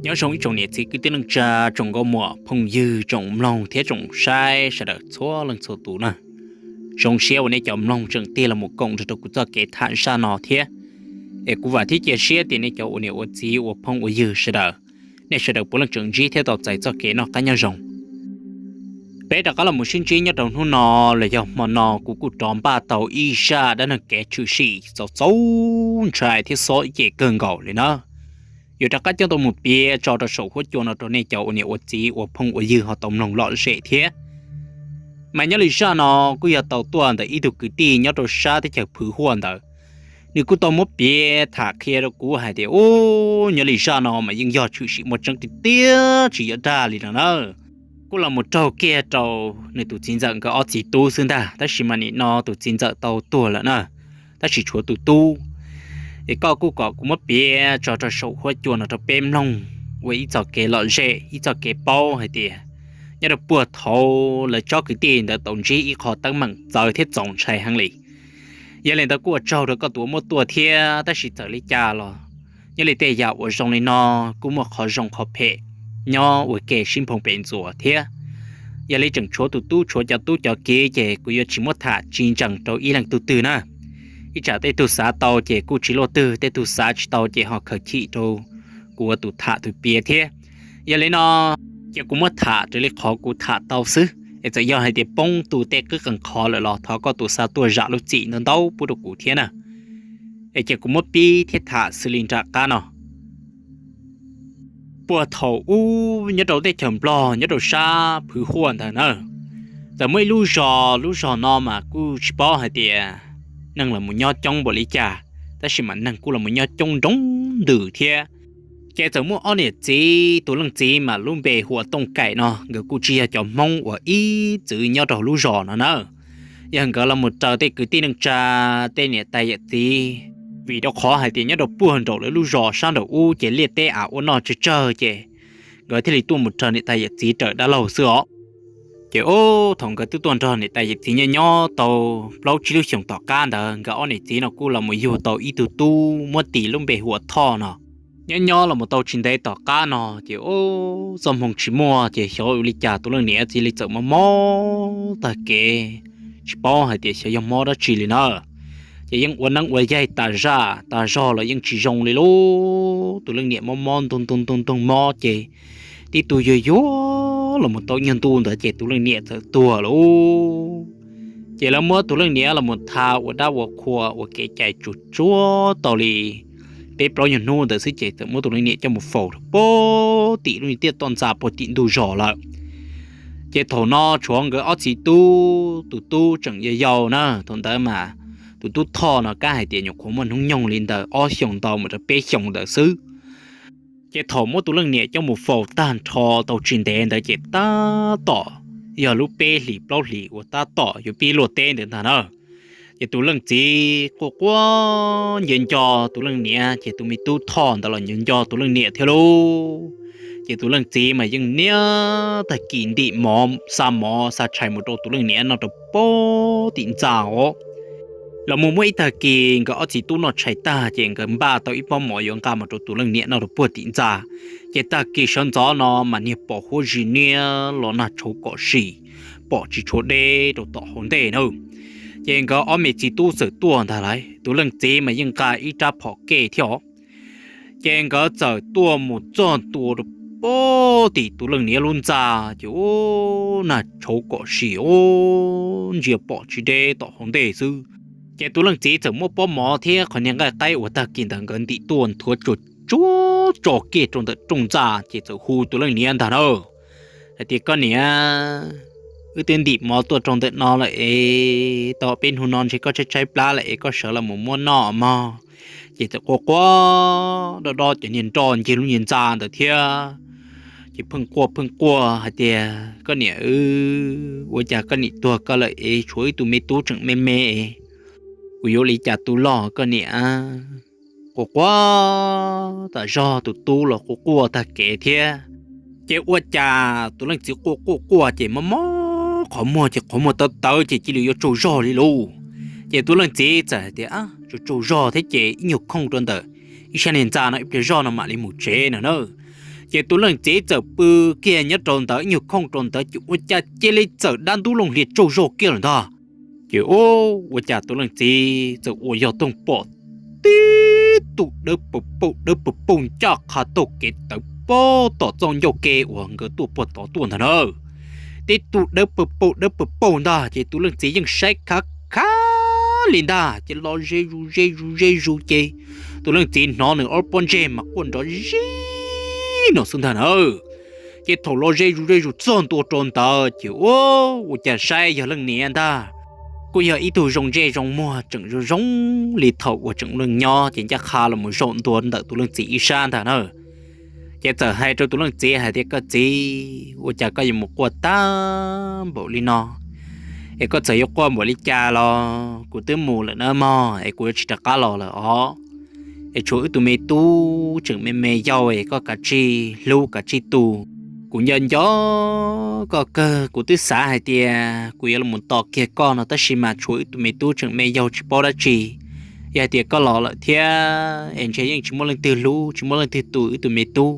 Nyob zoo ib tsoom niam txiv kwv tij neej tsa, tsoom nkauj muam phooj ywg, tsoom mloog thiab tsoom saib sawv daws txhua leej txhua tus na. Zoo siab uas nej cov mloog tseem tig los mus koom nrog rau kuv txoj kev tham zaj no thiab. Es kuv vam thiab cia siab tias nej cov ua niam ua txiv ua phooj ua ywg sawv daws, nej sawv daws puav leej tseem ntsib thiab tau txais txoj kev noj qab nyob zoo. Peb rov qab los mus sib ntsib nyob rau hnub no los yog hmo no, kuv kuj rov npaj tau ib zaj dab neeg kev tshwm sim txaus txaus ntshai thiab xob ib ce kawg nkaus li na. Yuav rov qab coj tau mus piav tso rau saum huab cua no rau nej cov ua niam ua txiv ua phooj ua ywg ho tau mloog lom zem thiab. Mas nyob li zaj no kuj yog tau tuaj ntawm ib tug kwv tij nyob rau sab teb chaws Phwv Huaj ntawd. Nws kuj tau muab piav tham qhia rau kuv hais tias, ub, nyob li zaj no mas yeej yog tshwm sim muaj tseeb tiag tiag tsis yog dag li no na. Kuj los mus raug kiag rau nws tus txiv ntxawm nkawd ob txiv tub xwb ntag, tab sis mas nim no tus txiv ntxawm tau tuag lawm na, tab sis tshuav tus tub. Es koj kuj kom kuv muab piav tso rau saum huab cua no rau peb mloog ua ib txoj kev lom zem, ib txoj kev paub hais tias nyob rau puag thaum lawv tsob kwv tij ntawd tau ntsib ib qho teeb meem txawv thiab txaus ntshai heev li. Yog li ntawd kuj ua tsaug rau koj tus uas muab tuaj thiab, tab sis txawm li cas los nyob li tej yam uas zoo li no kuj muaj qhov zoo qhov phem nyob ua ke sib nphoo pem ntxuas thiab. Yog li tseem tshuav tus tub tshuav cov tub cov kiv ces kuv yuav tsis muab tham tsis ntsees rau ib leej tug twg na. Ib tsam tej tug xav tau ces kuj tsis luaj twg, tej tug xav tsis tau ces ho khaws chim rau kuv ua tus tham tus piav thiab. Yog li no ces kuv muab tham raws li qhov kuv tham tau xwb, es txawm yog hais tias poob tu tej qwb qee qhov lawm los thov koj tus xav tuaj zam lub txim ntau ntau pub rau kuv thiab na. Es ces kuv muab pib thiab tham xws li nram qab no. Puag thaum ub nyob rau teb chaws Nplog nyob rau sab Phwv Huaj ntawd na, txawm muaj ib lub zos, lub zos no mas kuj tsis paub hais tias neeg los mus nyob coob npaum li cas, tab sis mas neeg kuj los mus nyob coob nroo ntws thiab. Ces txawm muaj ob niam txiv, tus leej txiv mas lub npe hu ua Tooj Kaim no, nkawd kuj tsis yog cov Hmoob uas ib txwm nyob rau lub zos no na. Yog nkawd los mus raws tej kwv tij neej tsa, tej niam tais yawm txiv, vim rau qhov hais tias nyob rau puag nraum lawv lub zos sab nraum ub ces liaj teb av ua noj tsawg tsawg ces nkawd thiaj li tuaj mus raws niam tais yawm txiv raws dab laug xwb os. Ces ub, thaum nkawd twb tuaj nrog niam tais yawm txiv nyob nyob tau plaub tsib lub xyoos tom qab ntawd nkawd ob niam txiv no kuj los mus yug tau ib tug tub muab tis lub npe hu ua Thoj no. Nyob nyob los mus tau tsis ntev tom qab no ces ub, txoj hmoo tsis muaj ces xyov ua li cas tus leej niam txiv li txawm mob mob tag kev, tsis paub hais tias xyov yog mob dab tsi li na. Ces yeej ua neeb ua yaig tas zaj tas zog los yeej tsis zoo li lauj. Tus leej niam mob mob ntuj ntuj ntuj ntuj mob ces tib tug yuag yuag los mus tau ib nyuag ntu ntawd ces tus leej niam txawm tuag lauj. Ces lawv muab tus leej niam los mus tha ua dab ua qhua ua kev cai tsuag tsuag tau li peb plaub nyuag hnub ntawd xwb ces txawm muab tus leej niam coj mus faus rau puag tim lub niag tiaj toj ntxa puag tim ntug zos lawm. Ces thaum no tshuav nkawd ob txiv tub, tus tub tseem yau yau na, thaum ntawd mas tus tub Thoj no kab hais tias nyuam qhuav muaj hnub nyoog li ntawm ob xyoos ntau mus rau peb xyoos ntawd xwb. Ces thaum muab tus leej niam coj mus faus tag nrho tau tsis ntev ntawd ces tab tom yog lub peb hlis plaub hlis uas tab tom yuav pib luaj teb ntawd ntag na. Ces tus leej txiv quaj quaj nco nco tus leej niam, ces tus me tub Thoj ntawd los nco nco tus leej niam thiab lauj. Ces tus leej txiv mas yeej niaj tag kis ntim mov xa mov xa tshais mus rau tus leej niam noj rau puag tim ntxa os. Los mus muaj ib tag kis nkawd ob txiv tub noj tshais tag ces nkawd npaj tau ib pob mov yuav nqa mus rau tus leej niam noj rau puag tim ntxa. Ces tag kis sawv ntxov no mas niag pom huab zis niab los nag tshauv kom sim, pom tsis tshuav deb rau tom hauv ntej na. Ces nkawd ob me txiv tub txawm tuaj ntag lauj, tus leej txiv mas yeej nqa ib rab phom kej thiab os. Ces nkawd txawm tuaj mus txog ntua rau puag tim tus leej niam lub ntxa, ces ub, nag tshauv kom sim os, ntsia pom tsis deb tom hauv ntej xwb. Ces tus leej txiv txawm muab pob mov thiab qhov niag nqaij qaib uas tag kis ntawd nkawd ntim tuaj nthuav tsuag tsuag tso kiag rau ntawm rooj ntxa ces txawm hu tus leej niam ntag na, hais tias, Koj niam, wb twb ntim mov tuaj rau ntawm no lawm es tau peb hnub no ntshe koj tshaib tshaib plab lawm es koj sawv los mus muab noj mog. Ces txawm quaj quaj dob dob cov niag nroj ncig lub niag ntxa ntawd thiab. Ces pheej quaj pheej quaj hais tias, Koj niam, ua cas koj niam tuag koj lawm es tshuav wb tus me tub tseem me me es kuv yuav ua li cas tu loj koj niam? quaj quaj tas zog, tus tub los quaj quaj tag kev thiab. Ces ua cas tus leej txiv quaj quaj quaj ces mob mob qhov muag, ces qhov muag tawv tawv ces cia li yuav tsaug zog li lauj. Ces tus leej txiv txawm hais tias, Tsaug tsaug zog thiab ces ib nyuag khooj rau ntawm ib sab niag ntxa no ib pliag zog no mam li mus tsev no na. Ces tus leej txiv txawm pw kiag nyob rau ntawd ib nyuag khooj rau ntawd ces ua cas cia li txawm dab ntub looj hlias tsaug zog kiag lawm ntag. Ces ua cas tus leej txiv txawm ua yog toog pom tib tug dawb paug dawb paug ncaj qha taug kev tawv pob tom txoj ncauj ke uas nkawd tuaj puag tod tuaj ntag na. Tib tug dawb paug dawb paug ntag ces tus leej txiv yeej saib khav khav li ntag ces los ze zus ze zus ze zus ces tus leej txiv hnov nws ob pob ntseg mas quaj nrov zig no xwb ntag na. Ces thaum los ze zus ze zus txog ntua rau ntawd ces ua, ua cas saib yog leej niam ntag, kuj yog ib tug zoo ntsej zoo muag tseem zoo zoo li thaum uas tseem leej nyob ces ncaj qha los mus zaum ntua ntawm tus leej txiv ib sab ntag na. Ces txawm hais rau tus leej txiv hais tias, Koj txiv, ua cas koj yuav mus quaj tag npaum li no? Es koj txawm yuav quaj npaum li cas los kuv twb mus lawm na mog, es kuv yuav tsis rov qab los lawm os. Es tshuav wb tus me tub tseem me me yaus es koj kav tsij hlub kav tsij tu. Kuv nco nco koj kawg, kuv twb xav hais tias kuv yuav los tos kiag koj no tab sis mas tshuav wb tus me tub tseem me yaus tsis paub dab tsi. Yog hais tias koj los lawm thiab es ntshe yeej tsis muaj leej twg hlub tsis muaj leej twg tu wb tus me tub.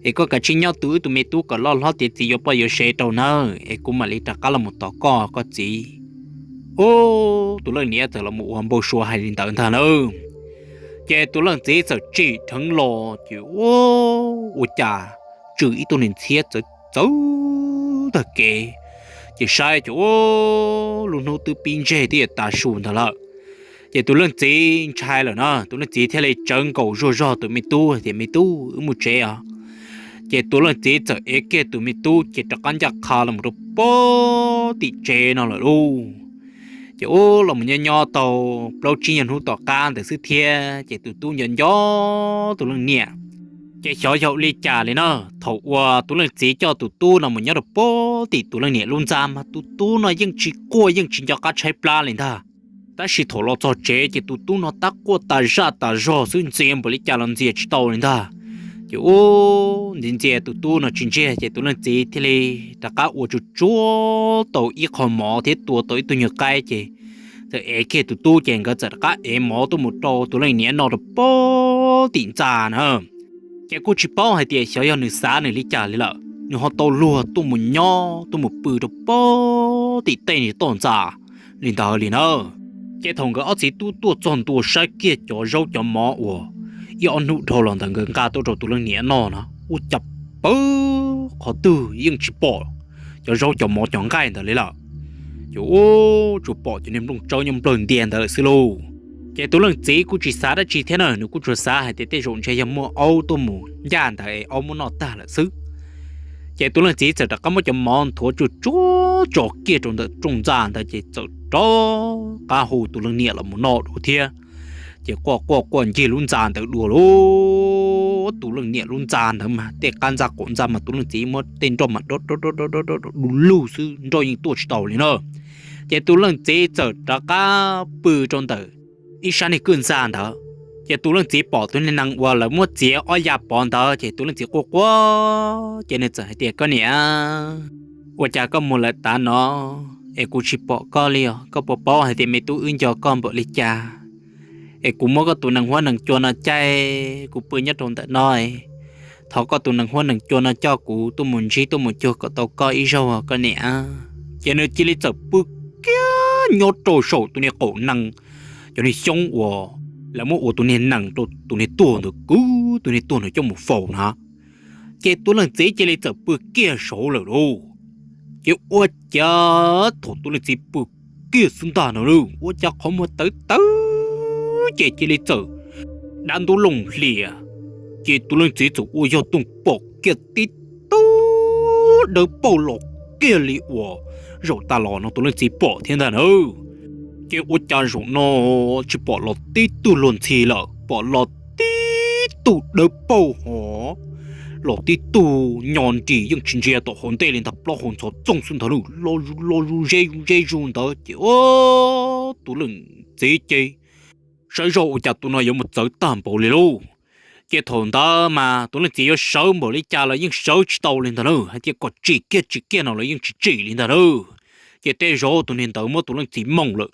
Es koj kav tsij nyob tu wb tus me tub kom loj hlob tiav txiv yuav poj yuav sev rau nawb, es kuv mam li rov qab los mus tos koj, koj txiv. Ub, tus leej niam txawm los mus ua npau suav hais li ntawd ntag na. Ces tus leej txiv txawm tsim dheev los ces ua, ua cas tsw ib tug niag ntxhiab txawv txawv tag kev. Ces saib ces ua, lub hnub twb pib ntseg twb yuav tav su ntag lawm. Ces tus leej txiv ntshai lawm na, tus leej txiv thiaj li tsawv nkaus zuj zog tus me tub tias, Me tub, wb mus tsev os. Ces tus leej txiv txawm ev kiag tus me tub ces rov qab ncaj qha los rau pob tim tsev no lawm lauj. Ces ub, los mus nyob nyob tau plaub tsib nyuag hnub tom qab ntawd xwb thiab ces tus tub nco nco tus leej niam. Ces xyov yog ua li cas li na, thaum uas tus leej txiv coj tus tub no mus nyob rau pob tim tus leej niam lub ntxa mas tus tub no yeej tsis quaj yeej tsis nco qab tshaib plab li ntag. Tab sis thaum los txog tsev ces tus tub no tab quaj tas zaj tas zog xwb, ntxias npaum li cas los ntxias tsis tau li ntag. Ces ub, ntxias ntxias tus tub no tsis ntsiag ces tus leej txiv thiaj li rov qab ua tsuag tsuag tau ib qho mov thiab tua tau ib tug nyuag qaib ces txawm ev kiag tus tub ces nkawd txawm rov qab ev mov tuaj mus rau tus leej niam noj rau pob tim ntxa na. Ces kuj tsis paub hais tias xyov yog nws xav nws li cas li lawm, nws ho tau luag tuaj mus nyob tuaj mus pw rau pob tim tej niag toj ntxa li ntawd li na. Ces thaum nkawd ob txiv tub tuaj txog ntua saib kiag cov zaub cov mov uas ib ob hnub dhau los ntawd nkawd nqa tuaj rau tus leej niam noj no, ua cas pawg qhov twg yeej tsis pom cov zaub cov mov cov nqaij ntawd li lawm. Ces ua, tsuas pom cov niag nplooj tsawb nyob nplawg ntias ntawd lawm xwb lauj. Ces tus leej txiv kuj tsis xav dab tsi thiab na, nws kuj tsuas xav hais tias tej zaum ntshe yog muaj aub tuaj mus ncaj ntawd es aub muab noj tag lawm xwb. Ces tus leej txiv txawm rov qab muab cov mov nthuav tsuag tsuag tso kiag rau ntawm rooj ntxa ntawd ces txawm rov qab hu tus leej niam los mus noj dua thiab. Ces quaj quaj quaj ncig lub ntxa ntawd dua lauj. Tus leej niam lub ntxa ntawd mas tej qab ntxa qaum ntxa mas tus leej txiv muab tej nroj mas dob dob dob dob dob dob du lug xwb, nroj yeej tuaj tsis tau li na. Ces tus leej txiv txawm rov qab pw rau ntawm ib sab niag kwj ntxa ntawd. Ces tus leej txiv pom tus niag nees uas lawv muab txiav ob ya pov ntawd ces tus leej txiv quaj quaj ces nws txawm hais tias, Koj niam, ua cas koj mus lawm tav no es kuv tsis pom koj li os? Koj puas paub hais tias me tub wb nco koj npaum li cas? Es kuv muab koj tus nees huab nees cua no caij kuv pw nyob rau ntawm no, thov koj tus nees huab nees cua no coj kuv tuaj mus ntsib tuaj mus cuag kom tau koj ib zaug, koj niam. Ces nws cia li txawm pw kiag nyob rau saum tus niag qaum nees, cov niag xyoob uas lawv muab ua tus niag nees rau tus niag tuag ntawd kwv tus niag tuag ntawd coj mus faus na. Ces tus leej txiv cia li txawm pw kiag saud lawm lauj. Ces ua cas thaum tus leej txiv pw kiag xwb ntag no lauj, ua cas qhov muag tawv tawv ces cia li txawm dab ntub looj hlias. Ces tus leej txiv txawm ua yog toog pom kiag tib tug dawb paug los kiag li uas zaum tas los no tus leej txiv pom thiab ntag na. Ces ua cas zaum no tsis pom los tib tug luag ntxhi lawm, pom los tib tug dawb paug hov, los tib tug nyo nris yeej tsis ntsia tom hauv ntej li ntag, plaub hau ntxhov txooj xwb ntag lauj, los zus los zus ze zus ze zus ntawd ces tus leej txiv ces saib zoj ua cas tus no yuav mus txawv tag npaum li lauj. Ces thaum ntawd mas tus leej txiv yuav sawv npaum li cas los yeej sawv tsis tau li ntag na, hais tias kom tsim kiag tsim kiag no los yeej tsis tsim li ntag na. Ces tej zaum tus niag ntawd muab tus leej txiv mooj lawm,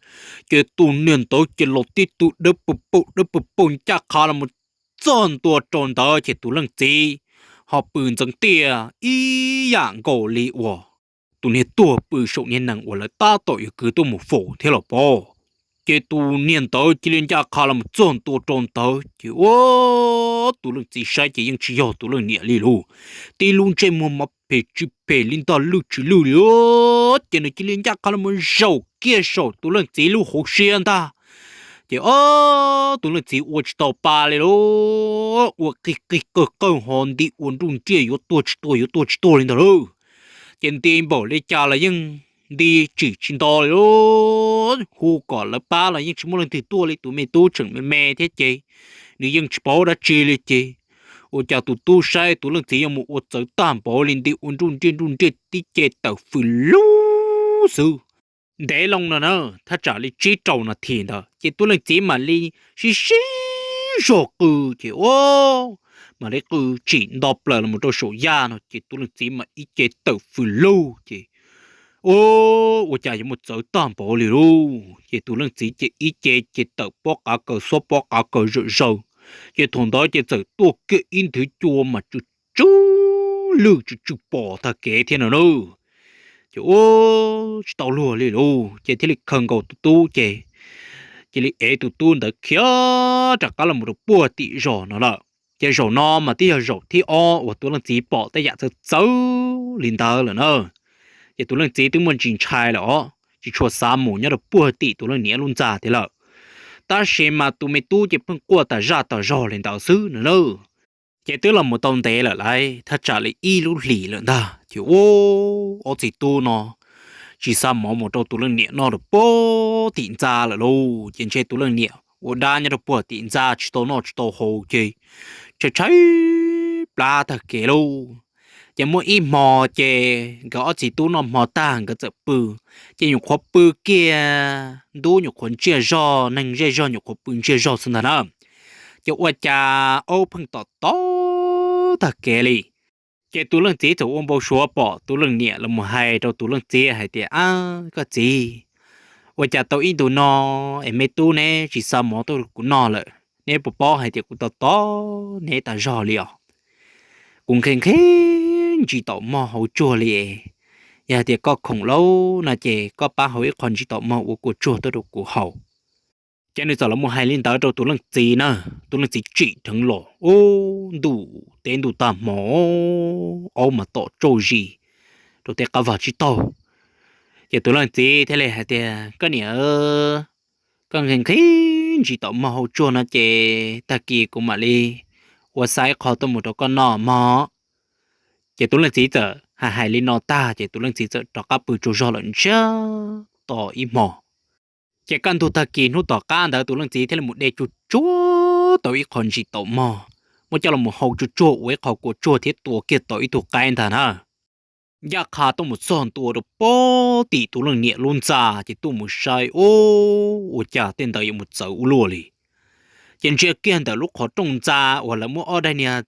ces tus niag ntawd ces los tib tug dawb paug paug dawb paug paug ncaj qha los mus txog ntua rau ntawd ces tus leej txiv ho pw ntxeev tiaj ib yam nkaus li uas tus niag tuag pw saum niag nees uas lawv tab tom yuav kwv tuaj mus faus thiab los pob. Ces tus niag ntawd cia li ncaj qha los mus txog ntua rau ntawd ces ua tus leej txiv saib ces yeej tsis yog tus leej niam li lauj. Tib lub ntsej muag mas phem tsis phem li ntag, lwj tsis lwj li. Ces nws cia li ncaj qha los mus zaum kiag saum tus leej txiv lub hauv siab ntag. Ces o, tus leej txiv ua tsis tau pa li lauj, ua qig qig qawg qawg ho nti ua nruj nriaj yuav tuag tsis tuag yuav tuag tsis tuag li ntag lauj. Ces nti npaum li cas los yeej nti tsim tsis nto li lauj, hu kom lawv pab los yeej tsis muaj leej twg tuaj li, tus me tub tseem me me thiab ces nws yeej tsis paub dab tsi li ces ua cas tus tub saib tus leej txiv yuav mus ua txawv tag npaum li nti ua nruj nriaj nruj nriaj tib ce tawm fws lug xwb. Ntev loo no na, thaj tsam li tsib rau nas this ntawd ces tus leej txiv mam li sib sib zog qw ces ua mam li qw tsim nto plaws los rau saum yaj no ces tus leej txiv mam ib ce tawm fws lug ces ua cas yuav mus txawv tag npaum li lauj. Ces tus leej txiv ces ib ce ces tawm pob qav kaws xob pob qav kaws zawm zaws. Ces thaum ntawd ces txawm tuaj kiag ib nthwv cua mas tsw tsw lwj tsw tsw pom tag kev thiab no na. Ces ua tsis tau luag li lauj, ces thiaj li khaws nkaus tus tub ces cia li ev tus tub ntawd khiav rov qab los rau puag tim zos no lawm. Ces zaum no mas twb yog zaum thib ob uas tus leej txiv pom tej yam txawv txawv li ntawd lawm na. Ces tus leej txiv twb muaj ntsis ntshai lawm os, tsis tshua xav mus nyob rau puag tim tus leej niam lub ntxa thiab lawm. Tab sis mas tus me tub ces pheej quaj tas zaj tas zog li ntawd xwb no na. Ces twb los mus tau ntev lawm lauj, thaj tsam li ib lub hlis lawm ntag ces ua ob txiv tub no tsis xav mov mus rau tus leej niam noj rau puag tim ntxa lawm lauj. Ces ntshe tus leej niam ua dab nyob rau puag tim ntxa tsis tau noj tsis tau haus ces tshaib tshaib plab tag kev lauj. Ces muaj ib hmo ces nkawd ob txiv tub noj hmo tag nkawd txawm pw, ces nyuam qhuav pw kiag ntub nyuam qhuav ntsiag zog, neeg zej zog nyuam qhuav pw ntsiag zog xwb ntag na. Ces ua cas aub pheej tom tom tag kev li. Ces tus leej txiv txawm ua npau suav pom tus leej niam los mus hais rau tus leej txiv hais tias, Ab, koj txiv, ua cas tau ib ntus no es me tub neb tsis xa mov tuaj rau kuv noj lawm? Neb puas paub hais tias kuv tos tos neb tas zog li os? Kuv nqhis nqhis ntsis taum mog hauv tsuag li. Yog hais tias koj khoom lauj no ces koj pab hau ib qho ntsis taum mog ua kua tsuag tuaj rau kuv haus. Ces nws txawm los mus hais li ntawd rau tus leej txiv na. Tus leej txiv tsim dheev los, ub, ntuj teb ntuj tag hmo, aub mas tom tsauj zis rau tej qab vag tsib taug. Ces tus leej txiv thiaj li hais tias, Koj niam, koj nqhis nqhis ntsis taum mog hauv tsuag no ces tag kis kuv mam li ua xa ib qho tuaj mus rau koj noj mog. Ces tus leej txiv txawm hais hais li no tag ces tus leej txiv txawm rov qab pw tsaug zog lawm ntsiag to ib hmo. Ces kaj ntug tag kis hnub tom qab ntawd tus leej txiv thiaj li mus de tsuag tsuag tau ib qho ntsis taum mog, muab coj los hau tsuag tsuag ua ib qho kua tsuag thiab tua kiag tau ib tug qaib ntag na. Ncaj qha tuaj mus txog ntua rau puag tim tus leej niam lub ntxa ces tuaj mus saib, ub, ua cas tej ntawd yuav mus txawv ua luaj li. Ces ntsia kiag ntawm lub qhov rooj ntxa uas lawv muab ob daim niag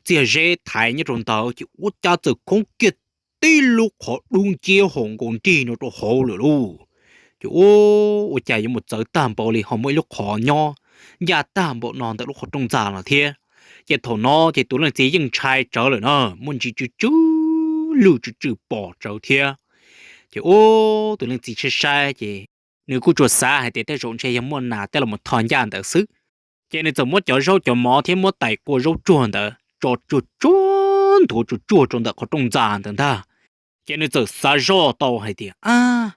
txiag zeb thaiv nyob rau ntawd ces ua cas txawm khoob kiag tib lub qhov dub nciab hos nkaus nrig no rau hauv lawm lauj. Ces ua cas yuav mus txawv tag npaum li ho muaj ib lub qhov nyob ncaj tag npaum no ntawm lub qhov rooj ntxa no thiab. Ces thaum no ces tus leej txiv yeej ntshai tsawv lawm na, muaj ntsis tsw tsw lwj tsw tsw pom tsawv thiab. Ces ua tus leej txiv saib saib ces nws kuj tsuas xav hais tias tej zaum ntshe yog muaj nas tej los mus tho ncaj ntawd xwb. Ces nws txawm muab cov zaub cov mov thiab muab tais kua zaub tsuag ntawd tso tsuag tsuag nthuav tsuag tsuag rau ntawm qhov rooj ntxa ntawd ntag. Ces nws txawm xav zoj tau hais tias, Ab,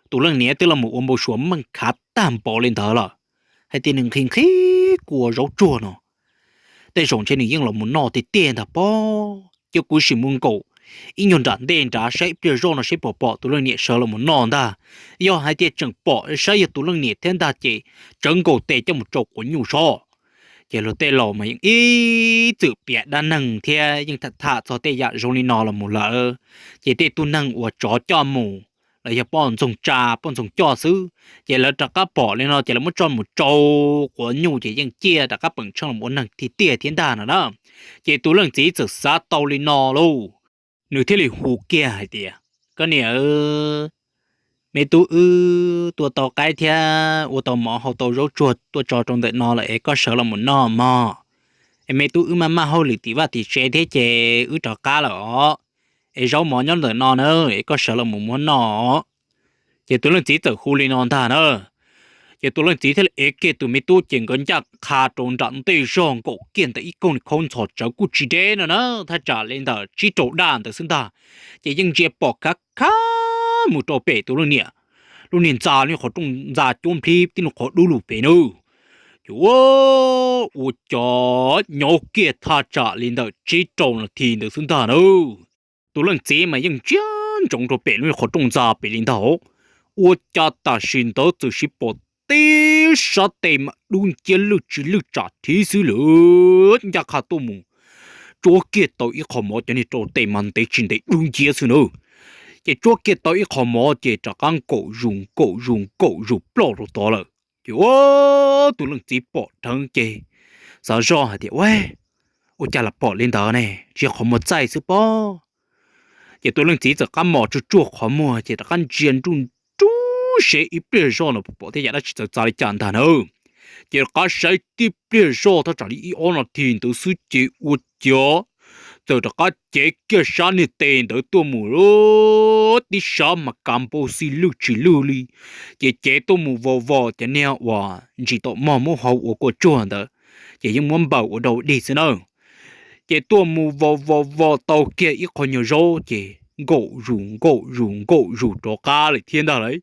tus leej niam twb los mus ua npau suav meej khav tag npaum li ntawd lawm, hais tias nws nqhis nqhis kua zaub tsuag no, tej zaum ntshe nws yeej los mus noj tiag tiag ntag pob. Ces kuv sim mus nkaum ib nyuag nram ntej nrad saib ib pliag zoj no seb puas pom tus leej niam sawv los mus noj ntag. Yog hais tias tseem pom saib yog tus leej niam thiab ntag ces tsawv nkaus tes coj mus tsau quav nyuj sob. Ces luag tej laus mas yeej ib txwm piav dab neeg thiab yeej tham tham txog tej yam zoo li no los mus lawm. Ces tej tug neeg uas tsov coj mus los yog poj ntxoog tsa poj ntxoog coj xwb. Ces lawv rov qab pom li no ces lawv muab tso mus rau quav nyuj ces yeej ciaj rov qab peem tsheej los ua neeg tiag tiag thiab ntag no na. Ces tus leej txiv txawm xav tau li no lauj, nws thiaj li hu kiag hais tias, Koj niam, me tub wb tua tau qaib thiab ua tau mov hau tau zaub tsuag tuaj tso rau ntawm no lawm es koj sawv los mus noj mog. Es me tub wb maj maj hauj lwm tim vaj tim tsev thiab ces wb rov qab lawm os. Es zaub mov nyob ntawm no na, es koj sawv los mus muab noj. Ces tus leej txiv txawm hu li no ntag na. Ces tus leej txiv thiaj li ev kiag tus me tub ces nkawd ncaj qha rau nram ntej zog nkaum kiag ntawm ib koog khaub ntxhov tsawv kuj tsis deb no na, thaj tsam li ntawm tsib rau daj ntawd xwb ntag. Ces yeej ntsia pom khav khav mus rau pem tus leej niam lub niag ntxa, lub qhov rooj ntxa cuab nplhib tib lub qhov dub lug pem nawb. Ces ua, ua cas nyob kiag thaj tsam li ntawm tsib rau nas this ntawd xwb ntag na. Tus leej txiv mas yeej ntsia ntsoov rau pem lub qhov rooj ntxa pem li ntag. Ua cas tam sim ntawd txawm sis pom tib sab tes mas dub nciab lwj tsis lwj tsam thiv xwb lawm, ncaj qha tuaj mus tsuab kiag tau ib qho mov, cov niag rau tes mas ntev tsis ntev dub nciab xwb na. Ces tsuab kiag tau ib qho mov ces rov qab nkaum zus nkaum zus nkaum zus ploj rau tod lawm. Ces ua, tus leej txiv pom dheev ces xav zoj hais tias, Ua, ua cas los pom li ntawd ne, tsis yog qhov muag txaij xwb pob? Ces tus leej txiv txawm qab mos tsuag tsuag qhov muag ces rov qab ntsia nruj nruj sev ib pliag zoj no pom tej yam dab tsi txawv txav li cas ntag na. Ces rov qab saib tib pliag zoj thaj tsam li ib ob nas this ntawd xwb ces ua cas txawm rov qab cev kiag sab niag tes ntawd tuaj mus, tib sab mas kav npau xi lwj tsis lwj li. Ces cev tuaj mus vos vos cov niag uas ntsis taum mog muab hau ua kua tsuag ntawd, ces yeej muab npaws ua dau dig xwb na. Ces tuaj mus vos vos vos tau kiag ib qho nyuag zaub ces nkaum zus nkaum zus nkaum zus rov qab lawm thiab ntag lauj.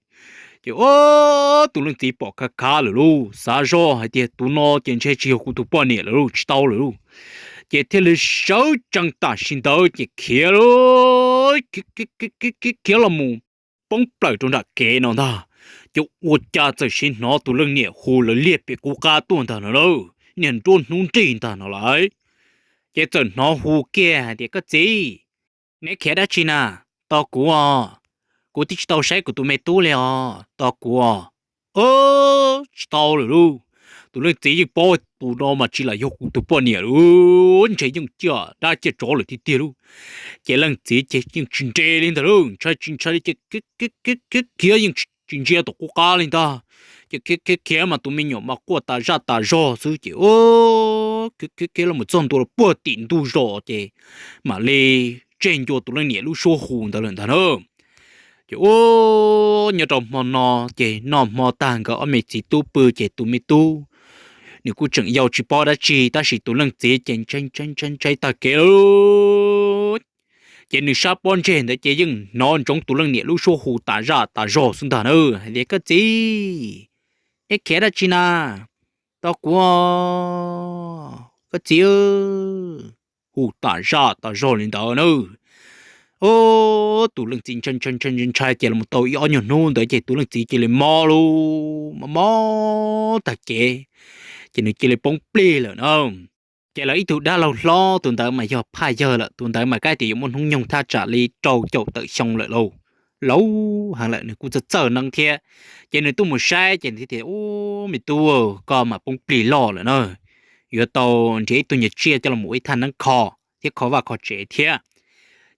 Ces ua, tus leej txiv pom khav khav lawm lauj, xav zoj hais tias, Tus no ces ntshe tsis yog kuv tus poj niam lawm lauj, tsis tau lawm lauj. Ces thiaj li sawv tsees tam sim ntawd ces khiav lauj, khiav los mus poob plaws rau nram kev no ntag. Ces ua cas txawm sis hnov tus leej niam hu lawv liag pem qub qab tuaj ntag no lauj, niag nruab hnub nrig ntag no lauj. Ces txawm hnov hu kiag hais tias, Koj txiv, neb khiav dab tsi na? Tos kuv os, kuv twb tsis tau saib kuv tus me tub li os, tos kuv os. Tsis tau lawm lauj. Tus leej txiv yeej paub tus no mas tsis lam yog kuv tus poj niam lawm, ntshe yeej ciaj dab ciaj tsov lawm tiag tiag lauj. Ces leej txiv ces yeej tsis nres li ntag lauj, ntshai tsis ntshai li ces khiav yeej tsis ntsia tom qub qab li ntag. Ces khiav khiav khiav mas tus me nyuam mas quaj tas zaj tas zog xwb ces khiav khiav los mus txog ntua rau puag tim ntug zos ces mam li tseg ncua tus leej niam lub suab hu ntawd lawm ntag na. Ces ua, nyob rau hmo no ces noj hmo tag nkawd ob me txiv tub pw ces tus me tub nws kuj tseem yau tsis paub dab tsi tab sis tus leej txiv ces ntshai ntshai ntshai ntshai tag kev lawm. Ces nws sab pob ntseg ntawd ces yeej hnov ntsoov tus leej niam lub suab hu tas zaj tas zog xwb ntag na, hais tias, Koj txiv, neb khiav dab tsi na? Tos kuv, koj txiv. Hu tas zaj tas zog li ntawd na. Tus leej txiv ntshai ntshai ntshai ntshai ces los tau ib ob nyuag hnub ntawd ces tus leej txiv cia li mob lauj, mob mob tag kev, ces nws cia li poob plig lawm na. Ces lawv ib tug dab laug hlob tus ntawd mas yog phaj yawg lawm, tus ntawd mas kab tias yuav muaj hnub nyoog thaj tsam li rau caum tawm xyoo lawm lauj, laus heev lawm, nws kuj txawj txawj neeb thiab. Ces nws tuaj mus saib ces nws tias, Ub, me tub, koj mas poob plig loj lawm na, yuav tau nrhiav ib tug nyuag tsiaj coj los ua ib thaj neeb kho thiab kho vaj kho tsev thiab.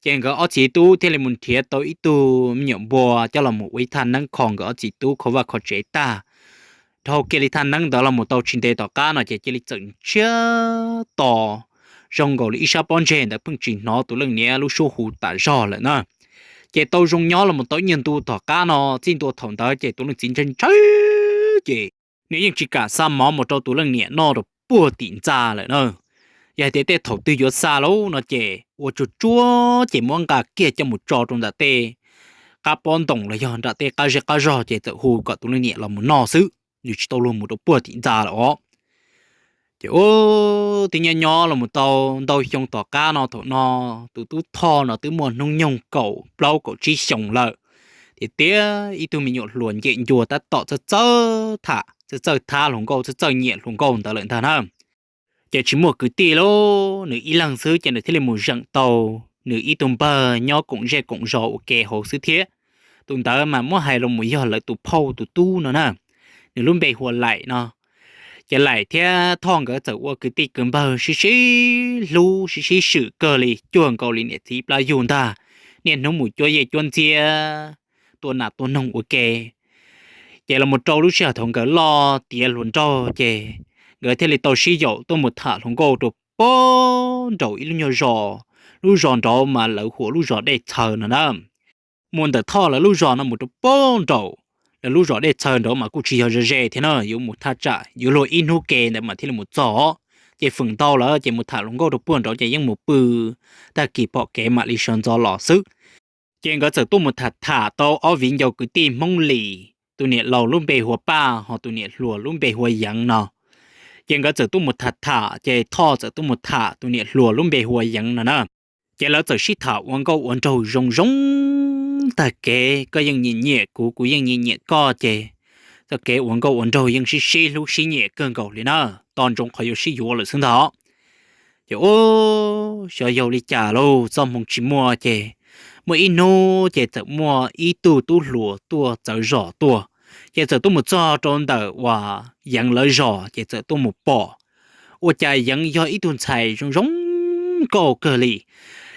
Ces nkawd ob txiv tub thiaj li mus nrhiav tau ib tug me nyuam npua coj los ua ib thaj neeb kho nkawd ob txiv tub kho vaj kho tsev tag. Dhau kiag li thaj neeb ntawd los mus tau tsis ntev tom qab no ces cia li txawm ntsiag to zoo nkaus li ib sab pob ntseg ntawd pheej tsis hnov tus leej niam lub suab hu tas zog lawm na. Ces tau zoo nyob los mus tau ib nyuag ntu tom qab no, txij ntua thaum ntawd ces tus leej txiv ntshai ntshai ces nws yeej tsis kam xa mov mus rau tus leej niam noj rau puag tim ntxa lawm na. Yog hais tias tej thaum twg yuav xa lauj no ces ua tsuag tsuag ces muab nqa kiag coj mus tso rau ntawm tej qab pob ntoos los yog nram tej qab zej qab zog ces txawm hu kom tus leej niam los mus noj xwb, nws tsis tau luag mus rau puag tim ntxa lawm os. Ces ub, twb nyob nyob los mus tau ntau xyoo tom qab no, thaum no tus tub Thoj no twb muaj hnub nyoog kaum plaub kaum tsib xyoos lawm, tiam sis ib tug me nyuam hluas ncem ncua tab tom txawj txawj tham, txawj txawj thab hluas nkauj, txawj txawj nyiam hluas nkauj ntawd lawm ntag na. Ces tsis muaj kwv tij lauj, nws ib leeg xwb ces nws thiaj li mus zeem tau nws ib tug npawg nyob koom zej koom zos ua ke hauv xwb thiab. tus ntawd mas muab hais los mus yog lawv tus phauj tus tub no na, nws lub npe hu ua Laim no. Ces Laim thiab Thoj nkawd txawm ua kwv tij kwv npawg sib sib hlub sib sib swm kawg li, cuag nkaus li niam txiv plab yug ntag, niaj hnub mus cuab yej cuab ntxiab, tua nas tua noog ua ke. Ces los mus rau lub sij hawm thaum nkawd loj tiav hluas nraug ces nkawd thiaj li tau sib yaum tuaj mus tham hluas nkauj rau puag nraum ib lub nyuag zos, lub zos nraud mas lawv hu ua lub zos Dej Txhaws no na. Mus ntawm Thoj lawv lub zos no mus rau puag nraum lawv lub zos Dej Txhaws nraud mas kuj tsis yog ze ze thiab na, yuav mus thaj tsam yuav luag ib hnub ke ntawd mas thiaj li mus txog. Ces feem ntau lawm ces mus tham hluas nkauj rau puag nraud ces yeej mus pw, tag kis pom kev mam li sawv ntxov los xwb. Ces nkawd txawm tuaj mus tham tham tau ob viv ncaus kwv tij Hmoob Lis, tus niam laus lub npe hu ua Paj, ho tus niam hluas lub npe hu ua Yeev no. Ces nkawd txawm tuaj mus tham tham, ces Thoj txawm tuaj mus tham tus niam hluas lub npe hu ua Yeev no na. Ces lawv txawm sib tham ua nkauj ua nraug zoo zoo tag kev, koj yeej nyiam nyiam kuv, kuv yeej nyiam nyiam koj, ces txoj kev ua nkauj ua nraug yeej sib sib hlub sib nyiam kawg nkaus li na, tos ntsoov qhov yuav sib yuav lawm xwb ntag. Ces ub, xyov yog li cas lauj, txoj hmoo tsis muaj ces muaj ib hnub ces txawm muaj ib tug tub hluas tuaj txawv zos tuaj, ces txawm tuaj mus txog rau ntawm uas Yeev lawv zos ces txawm tuaj mus pom ua cas Yeev yog ib tug ntxhais zoo zoo nkauj kawg li.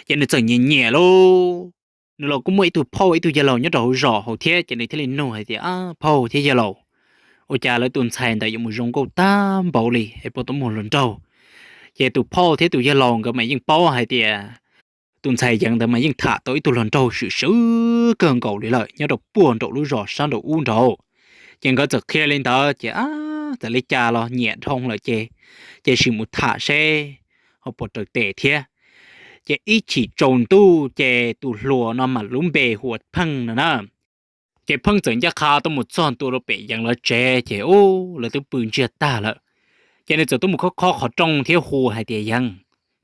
Ces nws txawm nyiam nyiam lauj, nws los kuj muaj ib tug phauj ib tug yawg laus nyob rau hauv zos hauv thiab, ces nws thiaj li nug hais tias, phauj thiab yawg laus, ua cas lawv tus ntxhais ntawd yuav mus zoo nkauj tag npaum li es puas tau muaj hluas nraug? Ces tus phauj thiab tus yawg laus nkawd mas yeej paub hais tias tus ntxhais Yeev ntawd mas yeej tham tau ib tug hluas nraug swm swm kawg nkaus li lawm nyob rau puag nraum lub zos sab nraum ub nraud. Ces nkawd txawm qhia li ntawd ces, ab, txawm li cas los nyiam dhau lawm ces, ces sim mus tham seb ho puas raws tes thiab. Ces ib chim tsaus ntuj ces tus hluas no mas lub npe hu ua Pheej no na. Ces Pheej txawm ncaj qha tuaj mus txog ntua rau pem Yeev lawv tsev ces ub, lawv twb pw ntsiag tag lawm. Ces nws txawm tuaj mus khob khob qhov rooj thiab hu hais tias, Yeev,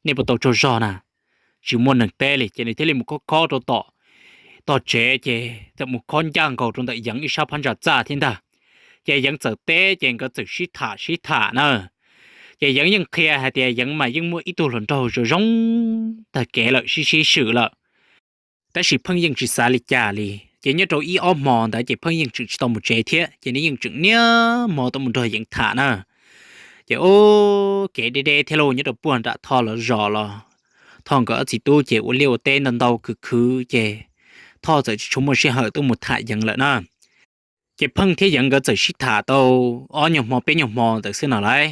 nej puas tau tsaug zog na? Tsis muaj neeg teb li. Ces nws thiaj li mus khob khob rau tom tog tsev ces txawm mus khob ncaj nkaus rau ntawm Yeev ib sab phab ntsa txaj thiab ntag. Ces Yeev txawm teb ces nkawd txawm sib tham sib tham na. Ces Yeev yeej qhia hais tias Yeev mas yeej muaj ib tug hluas nraug zoo zoo tag kev lawm sib sib swm lawm. Tab sis Pheej yeej tsis xav li cas li. Ces nyob rau ib ob hmo ntawd ces Pheej yeej tseem tsis tau mus tsev thiab, ces nws yeej tseem niaj hmo tuaj mus nrog Yeev tham na. Ces ub, kev deb deb thiab lauj, nyob rau puag nram Thoj lawv zos los Thoj nkawd ob txiv tub ces ua liaj ua teb ntau ntau khwv khwv ces Thoj txawm tsis tshua muaj sij hawm tuaj mus tham Yeev lawm na. Ces Pheej thiab Yeev nkawd txawm sib tham tau ob nyuag hmo peb nyuag hmo ntawd xwb no lauj.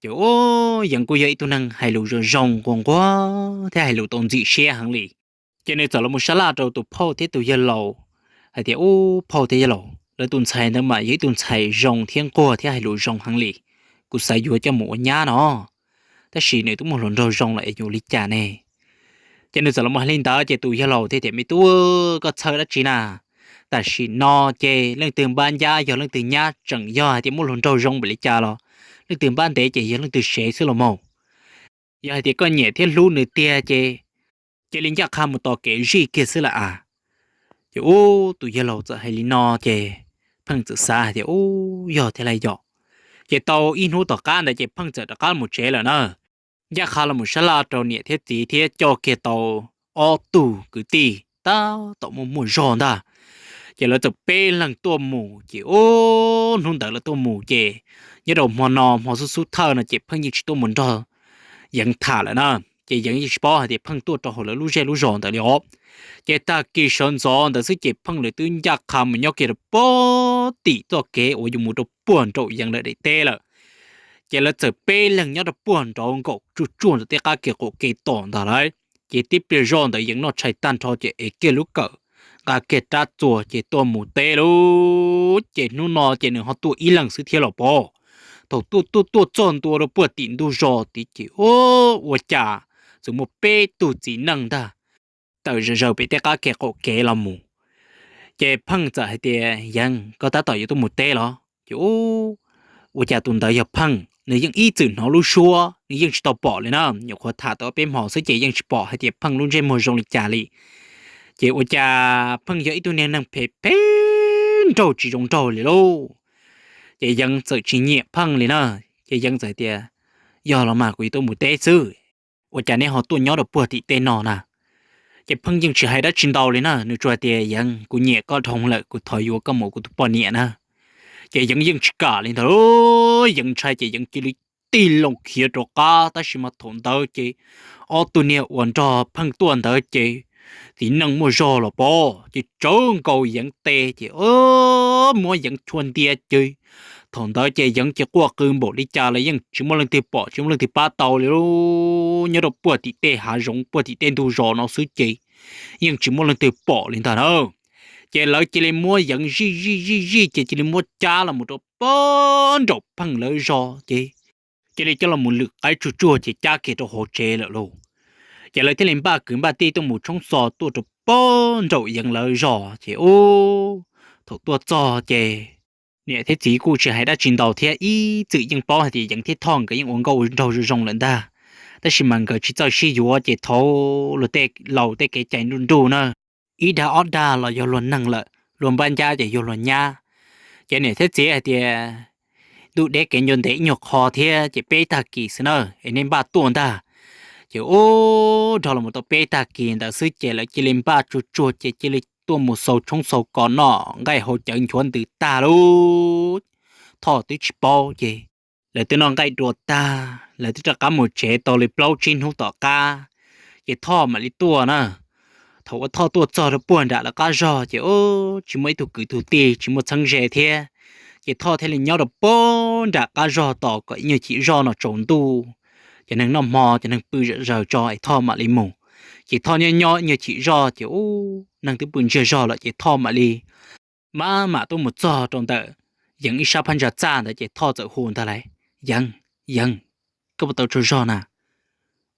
Ces ub, Yeev kuj yog ib tug neeg hais lus zoo zoo nquag nquag thiab hais lus tau ntxim siab heev li. Ces nws txawm los mus sab laj rau tus phauj thiab tus yawg laus hais tias, ub, phauj thiab yawg laus, lawv tus ntxhais ntawd mas yog ib tug ntxhais zoo thiab nquag thiab hais lus zoo heev li. Kuv xav yuav coj mus ua nyab no, tab sis nws twb muaj hluas nraug zoo lawm es yuav li cas ne? Ces nws txawm los mus hais li ntawd ces tus yawg laus thiaj tias, me tub, koj txhawj dab tsi na? Tam sim no ces leej twg npab ncab yog leej twg nyab, tseem yog hais tias muaj hluas nraug zoo npaum li cas los leej twg npab ntev ces yog leej twg sev xwb los mas. Yog hais tias koj nyiam thiab hlub nws tiag ces cia li ncaj qha mus tos kev zij kiag xwb lawm as. Ces ub, tus yawg laus txawm hais li no ces Pheej txawm xav hais tias, ub, yog thiab lawm yom. Ces tau ib hnub tom qab ntawd ces Pheej txawm rov qab mus tsev lawm na. Ncaj qha los mus sab laj rau niam thiab txiv thiab coj kiag tau ob tug kwv tij tab tom muaj muaj zog ntag. Ces lawv txawm peb leeg tuaj mus ces ub, hnub ntawd lawv tuaj mus ces nyob rau hmo no hmo xub xub thawj no ces Pheej yeej tsis tuaj mus nrog Yeev tham lawm na. Ces Yeev yeej tsis paub hais tias Pheej tuaj rau hauv lawv lub zej lub zos ntawd li os. Ces tag kis sawv ntxov ntawd xwb ces Pheej lawv twb ncaj qha mus nyob kiag rau puag tim txoj kev uas yuav mus rau puag nraum Yeev lawv daim teb lawm. Ces lawv txawm peb leeg nyob rau puag nraud nkaum tsuj tsuaj ntawm tej qab ke qaum ke tom ntag lauj. Ces tib pliag zoj ntawd Yeev noj tshais tag nrho ces ev kiag lub kawm, nqa kiag rab txuas ces tuaj mus teb lauj. Ces hnub no ces nws ho tuaj ib leeg xwb thiab los pov. Thaum tuaj tuaj tuaj txog ntua rau puag tim ntug zos tid ces ub, ua cas txawm muaj peb tug txiv neej ntag tawm zaws zaws pem tej qab ke qaum kev los mus. Ces Pheej txawm hais tias, Yeev, koj tab tom yuav tuaj mus teb los? Ces ub, ua cas tus ntawd yog Pheej, nws yeej ib txwm hnov lub suab, nws yeej tsis tau pom li na, nyuam qhuav tham tau peb hmo xwb ces yeej tsis pom hais tias Pheej lub ntsej muag zoo li cas li. Ces ua cas Pheej yog ib tug niag neeg phem phem nraug tsis zoo nraug li lauj. Ces Yeev txawm tsis nyiam Pheej li na. Ces Yeev txawm tias, Yog los mas kuv yuav tuaj mus teb xwb, ua cas neb ho tuaj nyob rau puag tim tej no na? Ces Pheej yeej tsis hais dab tsi ntau li na, nws tsuas hais tias, Yeev, kuv nyiam koj dhau lawm, kuv thov yuav koj mus ua kuv tus poj niam na. Ces Yeev yeej tsis kam li ntag, Yeev ntshai ces Yeev cia li tig loo khiav rov qab, tab sis mas thaum ntawd ces ob tug niag uas nrog Pheej tuaj ntawd ces txiv neej muaj zog los pom ces tsawv nkaus Yeev tes ces muab Yeev chua ntiab ces thaum ntawd ces Yeev ces quaj qw npaum li cas los yeej tsis muaj leej twg pom tsis muaj leej twg pab tau li. Nyob rau puag tim tej hav zoov puag tim tej ntug zos no xwb ces yeej tsis muaj leej twg pom li ntag na. Ces lawv cia li muab Yeev zij zij zij zij ces cia li muab cab los mus rau puag nraum Pheej lawv zos ces cia li coj los mus lwm qaib tsuag tsuag ces cab kiag rau hauv tsev lawm lauj. Ces lawv thiaj li npaj kwv npaj tij tuaj mus tshoob xo tuaj rau puag nraum Yeev lawv zos ces ub, thaum tuaj txog ces niam thiab txiv kuj tsis hais dab tsi ntau thiab, ib txwm yeej paub hais tias Yeev thiab Thoj nkawd yeej ua nkauj ua nraug zoo zoo lawm ntag, tab sis mas nkawd tsis txawj sib yuav ces thaum luag tej laus tej kev cai nruj nruj na, ib dag ob dag los yog luag neeg lawm, luag npab ncab ces yog luag nyab. Ces niam thiab txiv hais tias, Ntuj deb kev ncua ntev ib nyuag qho thiab ces peb tag kis xwb na es nej npaj tuaj ntag. Ces ub, dhau los mus tau peb tag kis ntawd xwb ces lawv cia li npaj tsuag tsuag ces cia li tuaj mus xaus tshoob xaus kos noj nqaij haus cawv nchuav ntws tag lauj. Thoj twb tsis paub ces lawv twb noj nqaij dua tag lawv twb rov qab mus tsev tau li plaub tsib hnub tom qab ces Thoj mam li tuaj na. Thaum uas Thoj tuaj txog rau puag nram lawv qab zog ces ub, tsis muaj ib tug kwv tug tij tsis muaj txheeb ze thiab. Ces Thoj thiaj li nyob rau puag nram qab zog tos kom ib nyuag chim zoj no tsaus ntuj, cov neeg noj hmo cov neeg pw zom zaws tso es Thoj mam li mus. Ces Thoj nyob nyob ib nyuag chim zoj ces ub, neeg twb pw ntsiag zog lawm ces Thoj mam li maj mam tuaj mus txog rau ntawm Yeev ib sab phab ntsa txaj ntawd ces Thoj txawm hu ntag lauj, Yeev, Yeev, koj puas tau tsaug zog na?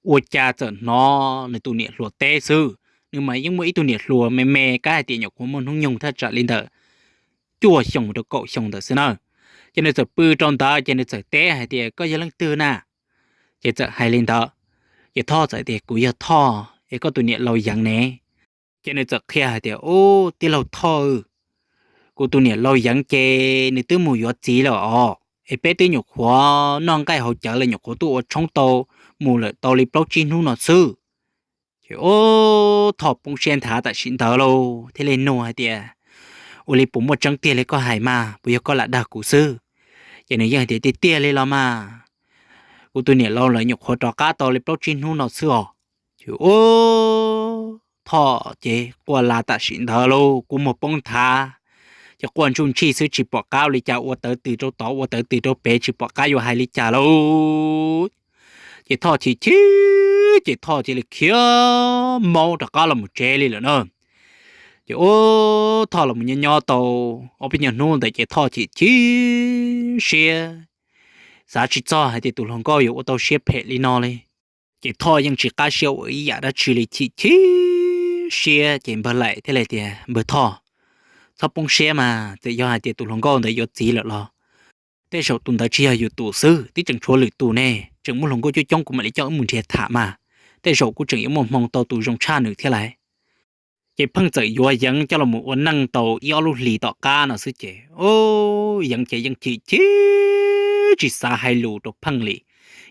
Ua cas txawm hnov nws tus niam hluas teb xwb, nws mas yeej muaj ib tug niam hluas me me kab hais tias nyuam qhuav muaj hnub nyoog thaj tsam li ntawm cuaj xyoo mus rau kaum xyoo ntawd xwb na. Ces nws txawm pw rau ntawd ces nws txawm teb hais tias, Koj yog leej twg na? Ces txawm hais li ntawd, ces Thoj txawm tias, Kuv yog Thoj es koj tus niam laus Yeev ne. Ces nws txawm qhia hais tias, Ub, tij laug Thoj, kuv tus niam laus Yeev ces nws twb mus yuav txiv lawm os, es peb twb nyuam qhuav noj nqaij haus cawv lawm nyuam qhuav tuaj ua tshoob tau mus lawm tau li plaub tsib hnub no xwb. Ces ub, Thoj poob siab nthav tam sim ntawd lauj thiaj li nug hais tias, Ua li puas muaj tseeb tiag li koj hais mas, puas yog koj lam dag kuv xwb? Ces nws yeej hais tias, Tiag tiag li los mas, kuv tus niam laus lawv nyuam qhuav rov qab tau li plaub tsib hnub no xwb os. Ces ub, Thoj ces quaj la tam sim ntawd lauj, kua muag poob nthav, ces quaj ntsuj ntsij xwb tsis pom qab ua li cas, ua tawv tws rau tod ua tawv tws rau pem tsis pom qab yuav hais li cas lauj. Ces Thoj chim chim, ces Thoj cia li khiav maub rov qab los mus tsev li lawm na. Ces ub, Thoj los mus nyob nyob tau ob peb nyuag hnub ntawd ces Thoj chim chim siab, xav tsis txog hais tias tus hluas nkauj yuav ua tau siab phem li no li. Ces Thoj yeej tsis qab siab ua ib yam dab tsi li, chim chim siab ces npawg Laim thiaj li tias, Npawg Thoj, txhob poob siab mas, txawm yog hais tias tus hluas nkauj ntawd yuav txiv lawm los tej zaum tus ntawd tsis yog yus tus xwb, twb tseem tshuav lwm tus ne, tseem muaj hluas nkauj coob coob kuv mam li coj wb mus nrhiav tham mas, tej zaum kuv tseem yuav muaj hmoo tau tus zoo tshaj nws thiab lauj. Ces Pheej txawm yuav Yeev coj los mus ua neej tau ib ob lub hlis tom qab no xwb ces, ub, Yeev ces yeej chim chim tsis xav hais lus rau Pheej li,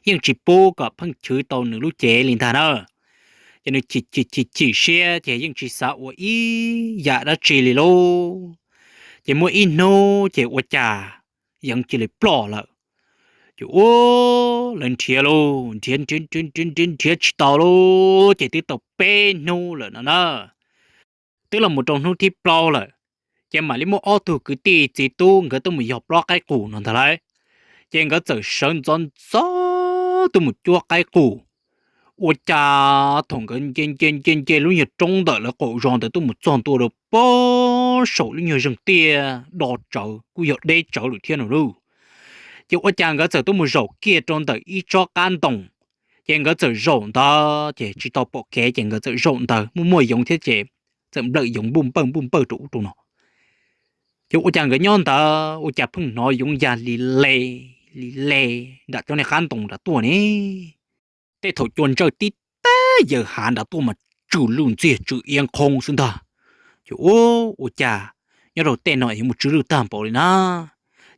yeej tsis pub kom Pheej chwv tau nws lub cev li ntag na. Ces nws chim chim chim chim siab ces yeej tsis xav ua ib yam dab tsi li lauj. Ces muaj ib hnub ces ua cas Yeev cia li ploj lawm. Ces ub, lawv nrhiav lauj, nrhiav nrhiav nrhiav nrhiav nrhiav tsis tau lauj, ces twb tau peb hnub lawm no na. Twb los mus rau hnub thib plaub lawm, ces mam li muaj ob tug kwv tij txiv tub nkawd tuaj mus yog plob qaib qus no ntag lauj. Ces nkawd txawm sawv ntxov ntxov tuaj mus cuab qaib qus. Ua cas thaum nkawd nce nce nce nce lub nyuag roob ntawm lawv qaum zos ntawd tuaj mus txog ntua rau pob saum lub nyuag zeeg tiaj do tsawv kuj yog deb tsawv lawm thiab no lauj. Ces ua cas nkawd txawm tuaj mus zaum kiag rau ntawm ib tsob qab ntoo. Ces nkawd txawm zaum ntawd ces tsis tau pom kev ces nkawd txawm zaum ntawd muaj muaj yoov thiab ces txawm nplawm yoov npuj npawj npuj npawj rau ub rau no. Ces ua cas nkawd nyob ntawd ua cas pheej hnov yoov ya li le li le nram cov niag qab ntoo nram tuaj ne. Tej thaum cua ntsawj tib teg yawm hav nram tuaj mas tsw lwj ntxiag tsw iab nqhoob xwb ntag. Ces ua, ua cas nyob rau tej no yuav mus tsw lwj tag npaum li na.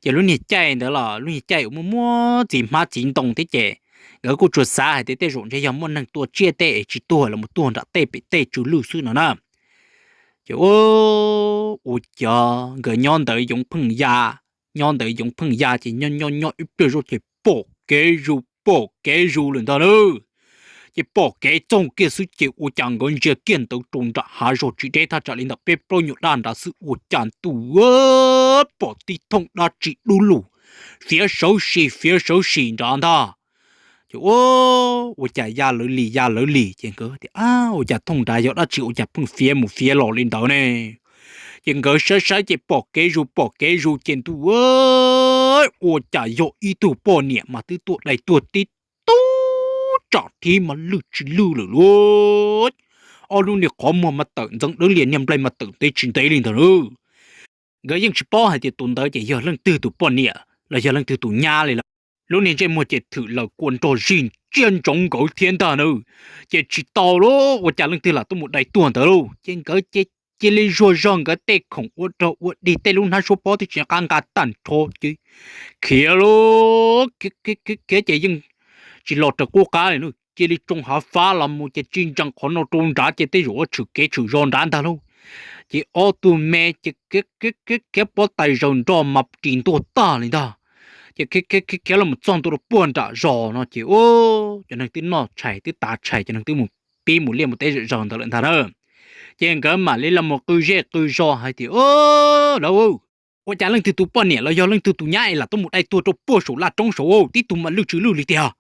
Ces lub niag caij ntawd los lub niag caij uas muaj muaj txiv hmab txiv ntoo thiab ces nkawd kuj tsuas xav hais tias tej zaum ntshe yog muaj neeg tua tsiaj tej es tsis tuag los mus tuag nram tej pem tej tsw lwj xwb no na. Ces ua cas nkawd nyob ntawd yoov pheej ya, nyob ntawd yoov pheej ya ces nyob nyob nyob ib pliag zoj ces pom kev zus pom kev zus lawm ntag na. Ces pom kev txoog kiag xwb ces ua cas nkawd ntsia kiag ntawd rau nram hav zog tsis deb thaj tsam li ntawm peb plaub nyuag daj nrad xwb ua cas ntuj pom tib thooj dab tsi dub lug fiav sawv sis fiav sawv sis nrad ntag. Ces ua, ua cas ya lawv li ya lawv li ces nkawd tias, Ab, ua cas thooj nrad yog dab tsi ua cas pheej fiav mus fiav los li ntawd ne? Ces nkawd saib saib ces pom kev zus pom kev zus ces ntuj, ua cas yog ib tug poj niam mas twb tuaj dai tuag tib tug tsam thib mas lwj tsis lwj lawm lauj. Ob lub niag qhov muag mas tawm ntxeev dawb lias niag nplaig mas tawm ntev tsis ntev li ntawd lauj. Nkawd yeej tsis paub hais tias tus ntawd ces yog leej twg tus poj niam los yog leej twg tus nyab li lawm. Lub niag ntsej muag ces thwm laws kua nrog zig tsiaj ntsoov nkawd thiab ntag na. Ces tsis tau lauj, ua cas leej twg lam tuaj mus dai tuag ntawd lauj. Ces nkawd cia li zuag zog nkawd tej khoom ua rog ua dig tej lub hnab suab pob twb tsis qab nqa tag nrho ces khiav lauj, khiav ces yeej tsis los raws qub qab li, cia li tsoo hav fab los mus ces tsis ntsees qhov no rau nrad ces tej zaum ua tshwm kev tshwm zos nrad ntag lauj. Ces ob tug me ces khiav pob tais zaws nroj mas ris ntuag tag li ntag. Ces khiav khiav los mus txog ntua rau puag nram zos no ces cov neeg twb noj tshais twb tav tshais, cov neeg twb mus pib mus liaj mus teb zom zaws ntawd lawm ntag na. Ces nkawd mam li los mus qw zej qw zos hais tias, Lauj, ua cas leej twg tus poj niam los yog leej twg tus nyab es lam tuaj mus dai tuag rau puag saum laj roob saud, tib tug mas lwj tsis lwj li tiag?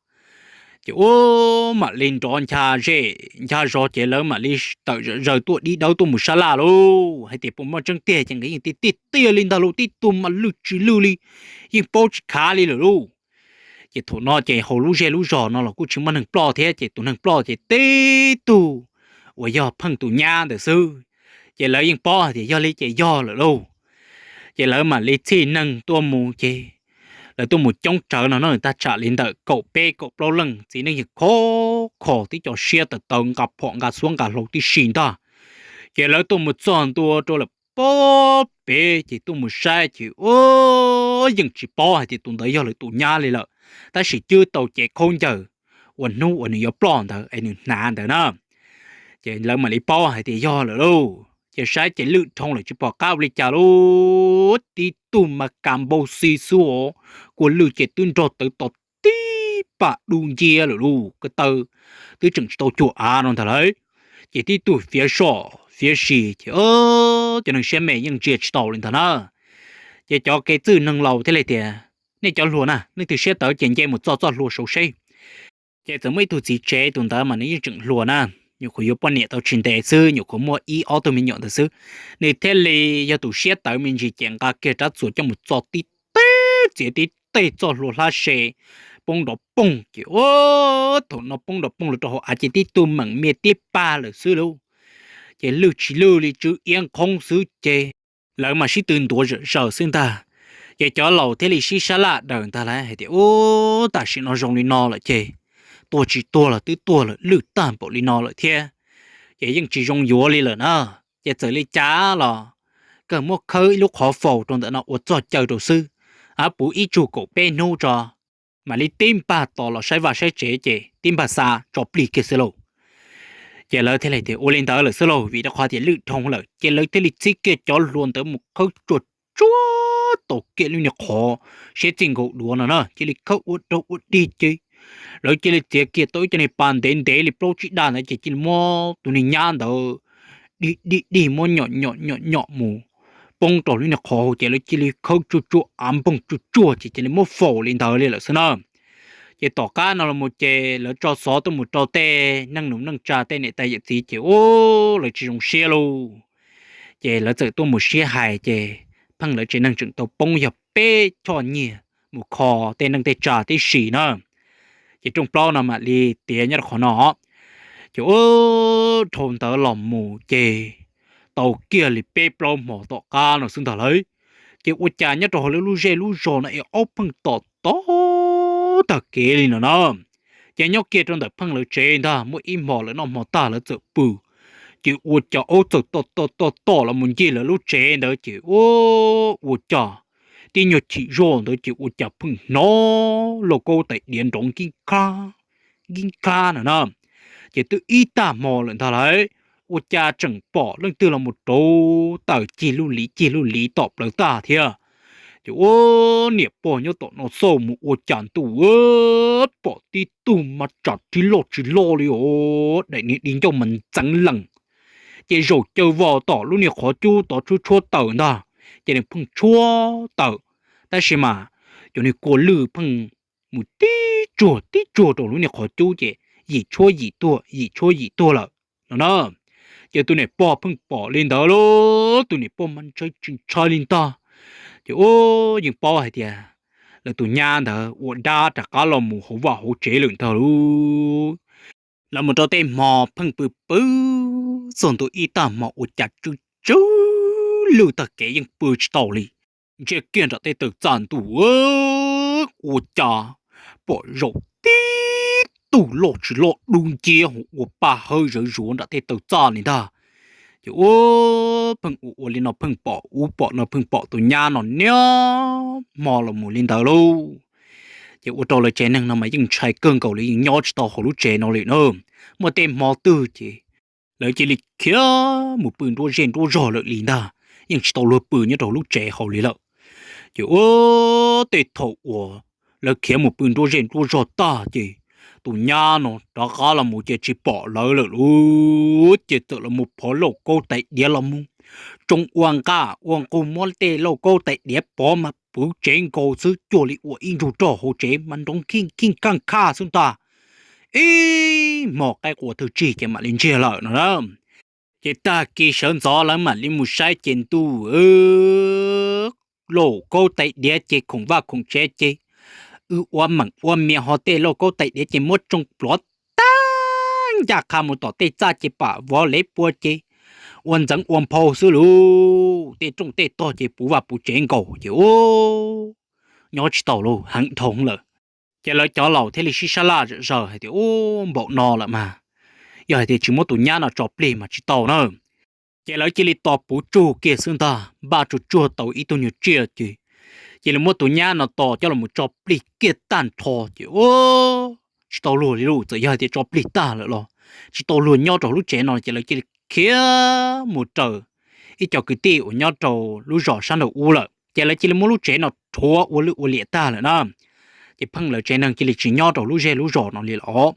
Ces ua mam li nrov ncha zej ncha zos ces lawv mam li tawm zom zaws tuaj dib dawb tuaj mus sab laj lauj, hais tias puas muaj tseeb tiag ces nkawd yeej tiag tiag tiag li ntag lauj, tib tug mas lwj tsis lwj li, yeej paub tsis khav li lawm lauj. Ces thaum no ces hauv lub zej lub zos no los kuj tsis muaj neeg ploj thiab ces tus neeg ploj ces tib tug uas yog pheej tus nyab ntawd xwb. Ces lawv yeej paub hais tias yog li ces yog lawm lauj. Ces lawv mam li txhij neeg tuaj mus ces lawv tuaj mus coob tsawv no na, tag tsam li ntawm kaum peb kaum plaub leej txiv neej yawg khov kho tib co siab tawv tawv nqa phom nqa xuab nqa hlau tib si ntag. Ces lawv tuaj mus txog ntua rau lawm pob pem ces tuaj mus saib ces ua yeej tsis paub hais tias tus ntawd yog lawv tus nyab li lawm, tab sis cwb tau cev khaub ncaws uas hnub uas nws yuav ploj ntawd es nws hnav ntawd na. Ces lawv mam li paub hais tias yog lawm lauj, ces saib ces lwj dhoo lawm tsis pom qab ua li cas lauj, tib tug mas ka npau xi xwb os, kua lwj ces twb nrog tawv tos tib pam dub nciab lawm lauj, ko taw twb tseem tsis tau cuag av no ntag lauj. Ces tib tug fiav soj fiav sis ces cov neeg siab me yeej ntsia tsis tau li ntag na. Ces cov kev txwj neeg laus thiaj li tias, Nej cov hluas na, leej twg siab tawv ces nce mus txo txoj hlua saud seb. Ces txawm muaj ib tug txiv tsev, tus ntawd mas nws yeej tseem hluas na, nyuam qhuav yuav poj niam tau tsis ntev xwb, nyuam qhuav muaj ib ob tug me nyuam ntawd xwb, nws thiaj li yog tus siab tawv me ntsis ces nqa kiag rab txuas coj mus txo tib teg, txiav tib teg txoj hlua hlab se poob nrov poog ces ua thaum no poob nrov poog los rau hauv av ces tib tug meem mias tib pag lawm xwb lauj. Ces lwj tsis lwj li tsw iab nqhoob xwb ces lawv mas sib tw ntuav zom zaws xwb ntag. Ces cov laus thiaj li sib sab laj daws ntag lauj hais tias, Ub, tam sim no zoo li no lawm ces tuag tsis tuag los twb tuag lawm, lwj tag npaum li no lawm thiab, ces yeej tsis zoo yuav li lawm na. Ces txawm li cas los kawg muab khawb ib lub qhov faus rau ntawm no ua txoj caw rau xwb, a puv ib tsug kaum peb hnub tso mam li tib npag tos los saib vaj saib tsev ces tib npag xa tso plig kiag xwb lauj. Ces lawv thiaj li tias ua li ntawd lawm xwb lauj, vim rau qhov tias lwj dhoo lawm ces lawv thiaj li txib kiag cov hluas ntawd mus khawb tsuag tsuag tau kiag lub niag qhov siab txij nkaus duav no na, cia li khawb ua rag ua dig ces lawv cia li txiav kiag tau ib co niag pas ntev ntev li plaub tsib dag ntawd ces cia li muab tus niag nyab ntawd dig dig dig muab nyom nyom nyom nyom mus poob rau lub niag qhov hauv ces lawv cia li khawb tsuag tsuag av npoog tsuag tsuag ces cia li muab faus li ntawd li lawm xwb na. Ces tom qab no los mus ces lawv tso xov tuaj mus rau tej neej nus neej tsa tej niam tais yawm txiv ces ub lawv tsis zoo siab lauj. Ces lawv txawm tuaj mus sib hais ces pheej lawv tsev neeg tseem tau poob yog peb choj nyiaj mus kho tej neej tej tsa tib si na. Ces rooj plaub no mam li tiav nyob rau qhov no. Ces ub dhau ntawd los mus ces tau kiag li peb plaub hmo tom qab no xwb ntag lauj. Ces ua cas nyob rau hauv lawv lub zej lub zos no es aub pheej tom tom tag kev li no na. Ces nyob kiag rau ntawm pheej lawv tsev ntag muaj ib hmo lawv noj hmo tag lawv txawm pw, ces ua cas aub txawm tom tom tom tom los mus ncig lawv lub tsev ntawd ces ua, ua cas tib nyuag chim zoj ntawd ces ua cas pheej hnov lauj kaub tais diav nrov nkib khab kib kab no na. Ces twb ib tag hmo lawm ntag lauj, ua cas tseem pom leej twg los mus rauv taws cig lub liv cig lub liv tom plawv tag thiab. Ces ua niam pog nyob tom no xauj mus ua cas ntuj, pom tib tug mas tsam tsis loj tsis loj li os, daim niag di ncauj mas ntxeev lees. Ces zaum caw vos tom lub niag qhov cub tod tshuab tshuab taws ntag, ces nws pheej tshuab taws, tab sis mas cov niag kua lwj pheej mus tib tsuag tib tsuag rau lub niag qhov cub ces yim tshuab yim tuag yim tshuab yim tuag lawm no na. Ces tus niam pog pheej pom li ntawd lauj, tus niam pog mas ntshai tsis ntshai li ntag. Ces ua yeej paub hais tias lawv tus nyab ntawd ua dab rov qab los mus hauv vaj hauv tsev lawm ntag lauj. Lawv mus rau tej hmo pheej pw pw txog ntua ib tag hmo ua cas tsw tsw lwj tag kev yeej pw tsis tau li. Ntsia kiag nram tej taw txaj ntuj, ua cas pom zaum tib tug loj tsis loj dub nciab hu ua paj hawb zawv zuav nram tej taw txaj li ntag. Ces ua pheej ua ua li no pheej pom ub pom no pheej pom tus nyab no niaj hmo los mus li ntawd lauj. Ces ua rau lawv tsev neeg no mas yeej ntshai kawg nkaus li, yeej nyob tsis tau hauv lub tsev no li na. Muaj tej hmo twg ces lawv cia li khiav mus pw nruab zej nruab zog lawm li ntag, yeej tsis tau luag pw nyob rau lub tsev hauv li lawm. Ces ua tej thaum uas lawv khiav mus pw nruab zej nruab zog tag ces tus nyab no rov qab los mus ces tsis pom lawv lawm lauj. Ces txawm los mus phov lauj kaub tais diav los mus tsoo ua nqaj ua nqug muab tej lauj kaub tais diav pov mas puv tsev nkaus xwb, cuag li ua ib ntsug roj hauv tsev mas nrov kheej kheej kaj khaj xwb ntag. Ib hmo qaib qua thawj tsig ces mam li ntsiag lawm no na. Ces tag kis sawv ntxov lawv mam li mus saib ces ntuj, lauj kaub tais diav ces khoom vaj khoom tsev ces wb ua meem ua mias ho tej lauj kaub tais diav ces muab tsoo plov tag ncaj qha mus tom tej txaj ces pam vov lev pua ces ua ntxeev ua nphau xwb lauj. Tej rooj tej tog ces puv vaj puv tsev nkaus ces ua nyob tsis tau lauj, heev dhau lawm. Ces lawv cov laus thiaj li sib sab laj zom zaws hais tias ub, npaum no lawm mas yog hais tias tsis muab tus nyab no tso plig mas tsis tau na. Ces lawv cia li tos puv tsug kiag xwb ntag, npaj tsuag tsuag tau ib tug nyuag tsiaj ces cia li muab tus nyab no tos coj los tso plig kiag tag nrho ces ub, tsis tau luag li lauj. Txawm yog hais tias tso plig tag lawm los tsis tau luag nyob rau lub tsev no ces lawv cia li khiav mus raws ib co kwv tij uas nyob rau lub zos sab nraum ub lawm ces lawv cia li muab lub tsev no rhuav ua lwj ua liam tag lawm na. Ces pheej lawv tsev neeg cia li tsis nyob rau lub zej lub zos no li los.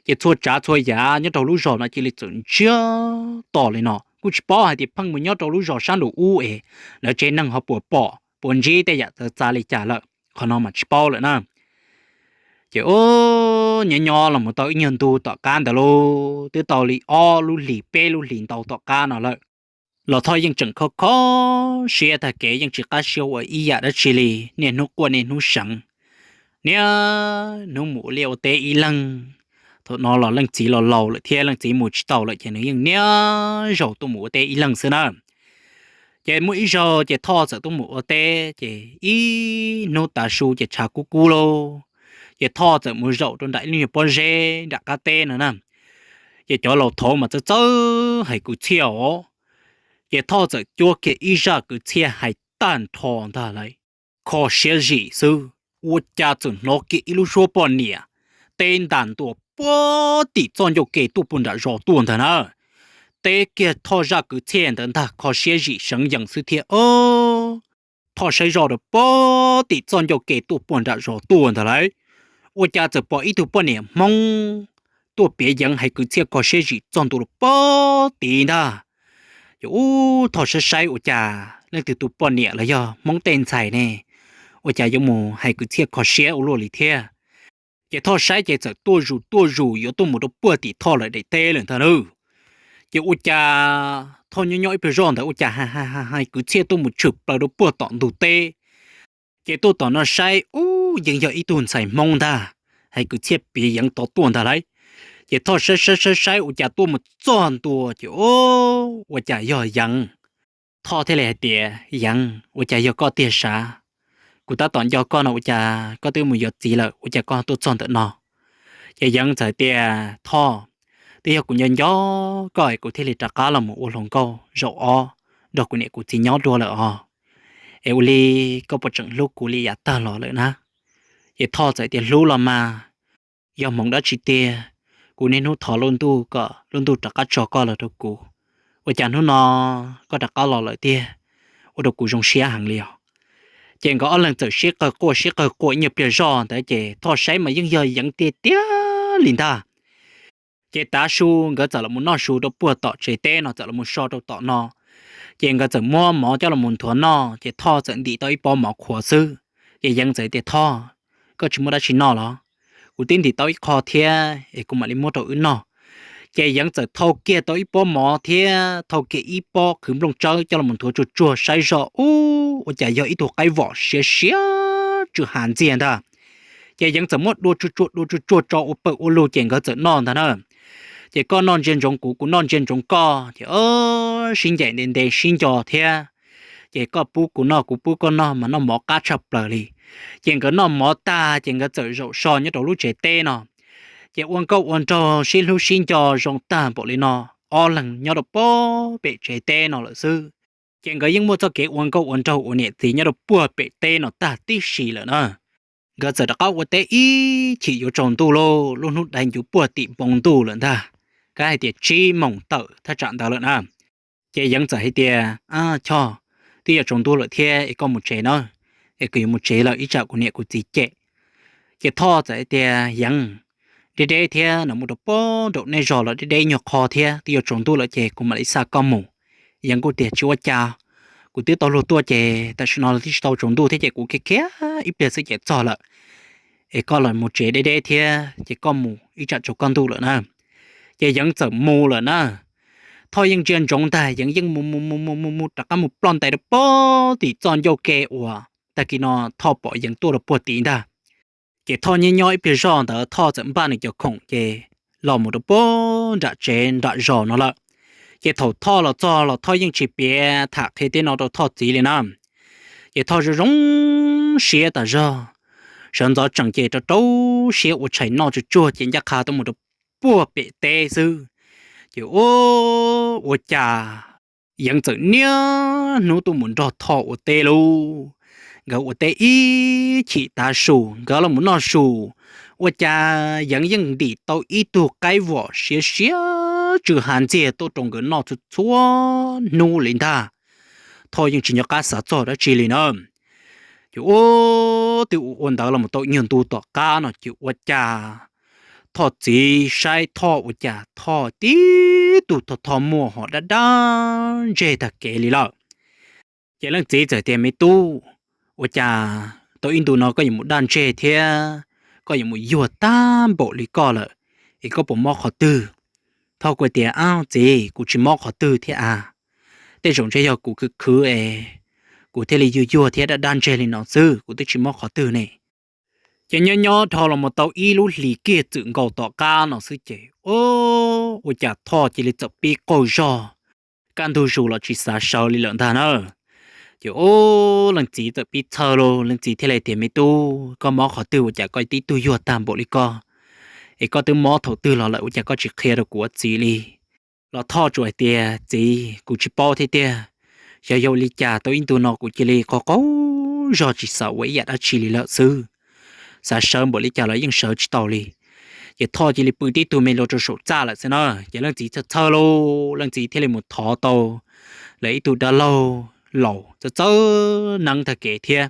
Ces txhua tsav txhua yam nyob rau lub zos no cia li txawm ntsiag to li no, kuj tsis paub hais tias pheej mus nyob rau lub zos sab nraum ub es lawv tsev neeg ho puas pom puas ntsib tej yam txawv txav li cas lawm, qhov no mas tsis paub lawm na. Ces ub, nyob nyob los mus tau ib nyuag ntu tom qab ntawd lauj, twb tau li ob lub hlis peb lub hlis ntau tom qab no lawm. Los Thoj yeej tseem kho kho siab tag kev yeej tsis qab siab ua ib yam dab tsi li, niaj hnub quaj niaj hnub seev, niaj hnub mus ua liaj ua teb ib leeg. Thaum no los leej txiv los laus lawm thiab leej txiv mus tsis tau lawm ces nws yeej niaj zaus tuaj mus ua teb ib leeg xwb na. Ces muaj ib zaug ces Thoj txawm tuaj mus ua teb ces ib hnub tav su ces tshav kub kub lauj, ces Thoj txawm mus zaum rau nram ib lub nyuag pob zeb nram qab teb no na. Ces cov laus thaud mas txawj txawj hais kwv txhiaj os. Ces Thoj txawm cuab kiag ib zaj kwv txhiaj hais tag nrho ntag lauj, kho siab zim xwb, ua cas txawm hnov kiag ib lub suab poj niam teb ntas ntua puag tim txoj ncauj ke tuaj puag nram zos tuaj ntag na. Teb kiag Thoj zaj kwv txhiaj ntawd ntag, kho siab zim seev yees xwb thiab os. Thoj saib zoj rau puag tim txoj ncauj ke tuaj puag nram zos tuaj ntag lauj, ua cas txawm pom ib tug poj niam Hmoob tuaj piav yeev hais kwv txhiaj kho siab zim txog ntua rau puag tid ntag. Ces ub, Thoj saib saib ua cas leej twg tus poj niam los yog Hmoob tej ntxhais ne, ua cas yuav mus hais kwv txhiaj kho siab ua luaj li thiab. Ces Thoj saib ces txawm tuaj zus tuaj zus yuav tuaj mus rau puag tim Thoj lawv daim teb lawm ntag na. Ces ua cas Thoj nyob nyob ib pliag zoj ntawd ua cas hais hais kwv txhiaj tuaj mus tshwm plaws rau puag tom ntug teb. Ces tuaj tom no saib ub, yeej yog ib tug ntxhais Hmoob ntag, hais kwv txhiaj piav yeev tod tuaj ntag lauj. Ces Thoj saib saib saib saib ua cas tuaj mus txog ntua ces ub, ua cas yog Yeev. Thoj thiaj li hais tias, Yeev, ua cas yog koj tiag sav? Kuv tab tom nco koj no ua cas koj twb mus yuav txiv lawm ua cas koj tuaj txog ntawm no? Ces Yeev txawm hais tias, Thoj, twb yog kuv nco nco koj es kuv thiaj li rov qab los mus ua hluas nkauj zaum ob nrog kuv niam kuv txiv nyob dua lawm os. Es ua li koj puas tseem hlub kuv li yav tag los lawm na? Ces Thoj txawm tias, Hlub los mas, yog hmoov dab tsi tiag, kuv niaj hnub thov lub ntuj kom lub ntuj rov qab tso koj los rau kuv, ua cas hnub no koj rov qab los lawm tiag, ua rau kuv zoo siab heev li os. Ces nkawd ob leeg txawm sib qawg quaj sib qawg quaj ib nyuag pliag zog ntawd ces Thoj saib mas yeej yog Yeev tiag tiag li ntag. Ces tav su nkawd txawm los mus noj su rau puag tom tsev teb no, txawm los mus so rau tom no. Ces nkawd txawm muab mov coj los mus nthuav noj, ces Thoj txawm ntim tau ib pob mov qhuav xwb. Ces Yeev txawm tias, Thoj, koj tsis muaj dab tsi noj los? Kuv twb ntim tau ib qho thiab es kuv mam li muab rau wb noj. Ces Yeev txawm thau kiag tau ib pob mov thiab thau kiag ib pob qhwv nplooj tsawb coj los mus nthuav tsuag tsuag saib zog, ub, ua cas yog ib tug qaib vom siav siav tsw hav ntxiag ntag. Ces Yeev txawm muab dua tsuag tsuag dua tsuag tsuag tso ua pawg ua lug ces nkawd txawm noj ntag na. Ces koj noj ntsia ntsoov kuv, kuv noj ntsia ntsoov koj, ces sib ncaim nte nte sib nco thiab. Ces koj pub kuv noj kuv pub koj noj mas noj mov qab tshaj plaws li. Ces nkawd noj mov tag ces nkawd txawm zaum so nyob rau lub tsev teb no. Ces ua nkauj ua nraug sib hlub sib nco zoo tag npaum li no, ob leeg nyob rau puag pem tsev teb no lawm xwb. Ces nkawd yeej muaj txoj kev ua nkauj ua nraug ua niam txiv nyob rau puag pem teb no tag tib si lawm na. Nkawd txawm rov qab ua teb ib chim yuav tsaus ntuj lauj, lub hnub dai ncuv puag tim npoo ntuj lawm ntag, kab hais tias tsib moos tawm thaj tsam ntawd lawm na. Ces Yeev txawm hais tias, Ab Choj, twb yuav tsaus ntuj lawm thiab es koj mus tsev na, es kuv yuav mus tsev lawm ib tsam kuv niam kuv txiv cem. Ces Thoj txawm hais tias, Yeev, deb deb thiab no, mus rau puag nraum nej zos los deb deb nyuag qho thiab, twb yuav tsaus ntuj lawm ces kuv mam li xa koj mus. Yeev kuj tias, Tsis ua cas, kuv twb tau luag tuaj ces tam sim no los twb tsis tau tsaus ntuj thiab ces kuv khiav khiav ib pliag xwb ces txog lawm. Es koj los mus tsev deb deb thiab ces koj mus ib tsam tsaus koj ntuj lawm na. Ces Yeev txawm mus lawm na. Thoj yeej ntsia ntsoov ntag, Yeev yeej mus mus mus mus mus mus rov qab mus ploj ntais rau puag tim txoj ncauj ke uas tag kis no Thoj pom Yeev tuaj rau puag tid ntag. Ces Thoj nyob nyob ib pliag zoj ntawd Thoj txawm npaj nws cov khoom ces los mus rau puag nram tsev nram zos no lawm. Ces thaum Thoj los txog los Thoj yeej tsis piav tham qhia tej no rau Thoj txiv li na. Ces Thoj zoo zoo siab tas zog, sawv ntxov tsees ces rau rau siab ua tshais noj tsuag tsuag ces ncaj qha tuaj mus rau puag pem teb xwb. Ces ua, ua cas Yeev txawm niaj hnub tuaj mus nrog Thoj ua teb lauj. Nkawd ua teb ib chim tav su nkawd los mus noj su, ua cas Yeev yeej ntim tau ib tug qaib vom siav siav tsw hav ntxiag tuaj rau nkawd noj txhua txhua hnub li ntag. Thoj yeej tsis nco qab xav txog dab tsi li na. Ces ua, twb ua ua ntawd los mus tau ib nyuag ntu tom qab no ces ua cas Thoj txiv saib Thoj ua cas Thoj tib tug Thoj Thoj muaj ho daj daj ntseg tag kev li lawm. Ces leej txiv txawm tias, Me tub, ua cas tau ib ntu no koj yuav mus daj ntseg thiab koj yuav mus yuag tag npaum li koj lawm, es koj puas mob qhov twg? Thoj kuj tias, Ab txiv, kuv tsis mob qhov twg thiab a. Tej zaum ntshe yog kuv khwv khwv es kuv thiaj li yuag yuag thiab daj daj ntseg li no xwb, kuv twb tsis mob qhov twg ne. Ces nyob nyob dhau los mus tau ib lub hlis kiag txwm nkaus tom qab no xwb ces ua cas Thoj cia li txawm pib qaug zog, kaj ntug zus los tsis xav sawv li lawm ntag na. Ces ua, leej txiv txawm pib txhawj lauj, leej txiv thiaj li tias, Me tub, koj mob qhov twg ua cas koj tib tug yuag tag npaum li koj? Es koj twb mob thaum twg los lawm ua cas koj tsis qhia rau kuv ua txiv li? Los Thoj tsuas hais tias, Txiv, kuv tsis paub thiab tiag. Xyov yog li cas tau ib ntu no kuv cia li qaug qaug zog tsis xav ua ib yam dab tsi li lawm xwb. Xav sawv npaum li cas los yeej sawv tsis tau li. Ces Thoj cia li pw tib tug me lua rau saum txaj lawm xwb na. Ces leej txiv txhawj txhawj lauj, leej txiv thiaj li mus thov tau lawv ib tug dab laug laus txawj txawj neeb tag kev thiab.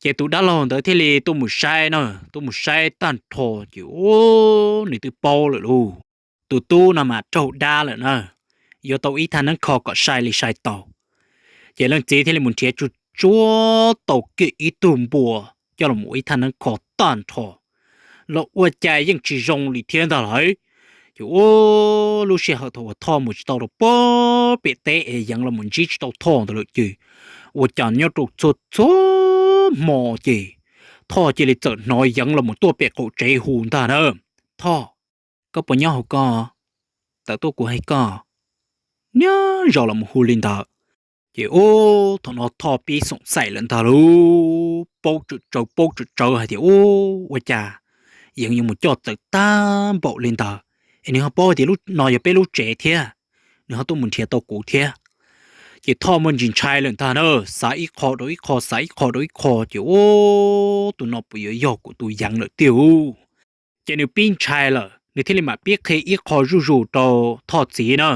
Ces tus dab laug ntawd thiaj li tuaj mus saib na, tuaj mus saib tag nrho ces ua, nws twb paub lawm lauj. Tus tub no mas raug dab lawm na, yuav tau ib thaj neeb kho kom sai li sai tau. Ces leej txiv thiaj li mus nrhiav tsuag tsuag tau kiag ib tug npua coj los ua ib thaj neeb kho tag nrho los ua cas yeej tsis zoo li thiab ntag lauj. Ces ua, lub sij hawm thaum uas Thoj mus tsis tau rau puag pem teb es Yeev los mus ntsib tsis tau Thoj ntawd lawm ces ua cas nyob rau txhua txhua hmo ces Thoj cia li txawm hnov Yeev los mus tuaj pem qaum tsev hu ntag na, Thoj, koj puas nyob hauv ko? Tawm tuaj kuv hais koj. Niaj zaus los mus hu li ntawd. Ces ub, thaum no Thoj pib xoom xaim lawm ntag lauj, paub tsawm tsawv paub tsawm tsawv hais tias ub, ua cas Yeev yuav mus coj txawv tag npaum li ntawd, es nws ho paub tias lub no yog peb lub tsev thiab, nws ho tuaj mus nrhiav tau kuv thiab. Ces Thoj muaj ntsis ntshai lawm ntag na, xav ib qho rau ib qho, xav ib qho rau ib qho, ces ub, tus no puas yuav yog kuv tus Yeev lawm tiag ub? Ces nws pib ntshai lawm, nws thiaj li mam pib qhia ib qho zuj zus rau Thoj txiv na.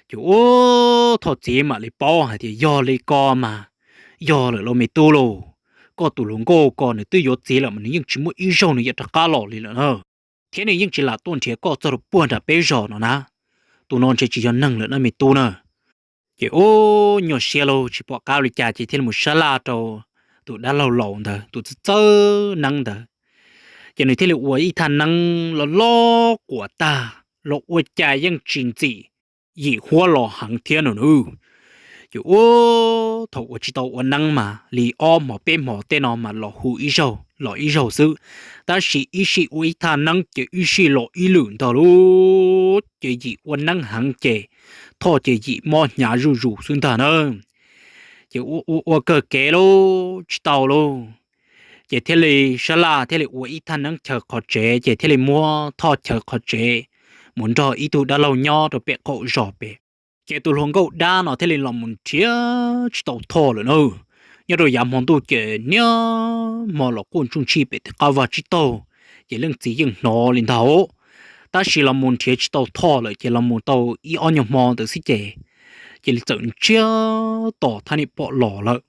Ces ua Thoj txiv mam li paub hais tias yog li ko mas, yog lawm lauj me tub lauj, koj tus hluas nkauj ko nws twb yuav txiv lawm mas nws yeej tsis muaj ib zaug nws yuav rov qab los li lawm na, thiab nws yeej tsis lam tuaj nrhiav koj txog rau puag nram peb zos no na. Tus no ntshe tsis yog neeg lawm na me tub na. Ces ua nyuaj siab lauj, tsis pom qab li cas ces thiaj li mus sab laj rau tus dab laug laus ntawd, tus txawj txawj neeb ntawd. Ces nws thiaj li ua ib thaj neeb loj loj quas tag los ua cas yeej tsis ntxim Yim huab los heev thiab no nawb. Ces ua thaum uas tsis tau ua neeb mas li ob hmo peb hmo tej no mas los hu ib zaug los ib zaug xwb, tab sis ib sij ua ib thaj neeb ces ib sij los ib lwm ntag lauj. Ces Yim ua neeb heev ces Thoj ces Yim mob hnyav zuj zus xwb ntag na. Ces ua ua ua kawg kev lauj, tsis tau lauj, ces thiaj li sab laj thiaj li ua ib thaj neeb chaw qhov tsev, ces thiaj li muab Thoj chaw qhov tsev mus nrog ib tug dab laug nyob rau pem qaum zos pem. Ces tus hluas nkauj dab no thiaj li los mus nrhiav tsis tau Thoj lawm na. Nyob rau yav hmo ntuj ces niaj hmo los quaj ntsuj ntshij pem tej qab vaj tsib taug, ces leej txiv yeej hnov li ntag. Tab sis los mus nrhiav tsis tau Thoj lawm ces los mus tau ib ob nyuag hmo ntawd xwb ces cia li txawm ntsiag to thiab niam pom los lawm.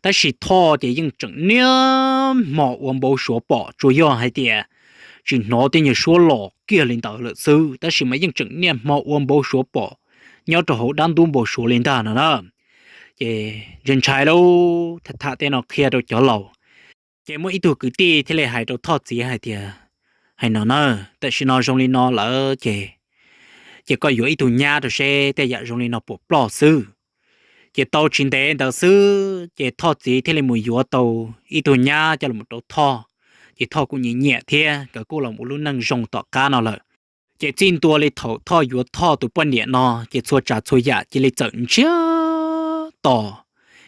Tab sis Thoj ces yeej tseem niaj hmo ua npau suav pom, tsuas yog hais tias tsis hnov tej nyuag suab los kiag li ntawd lawm xwb, tab sis mas yeej tseem niaj hmo ua npau suav pom nyob rau hauv dab ntub npau suav li ntag no na. Ces ntshai ntshai lauj, tham tham tej no qhia rau cov laus, ces muaj ib tug kwv tij thiaj li hais rau Thoj txiv hais tias, hais no na, tam sim no zoo li no lawm ces, ces koj yuav ib tug nyab rau seb tej yam zoo li no puas ploj xwb. Ces tau tsis ntev ntawd xwb ces Thoj txiv thiaj li mus yuav tau ib tug nyab coj los rau Thoj. Ces Thoj kuj nyiam nyiam thiab, nkawd kuj los ua lub neej zoo tom qab no lawm. Ces txij ntua li thaum Thoj yuav Thoj tus poj niam no ces txhua tsav txhua yam cia li txawm ntsiag to,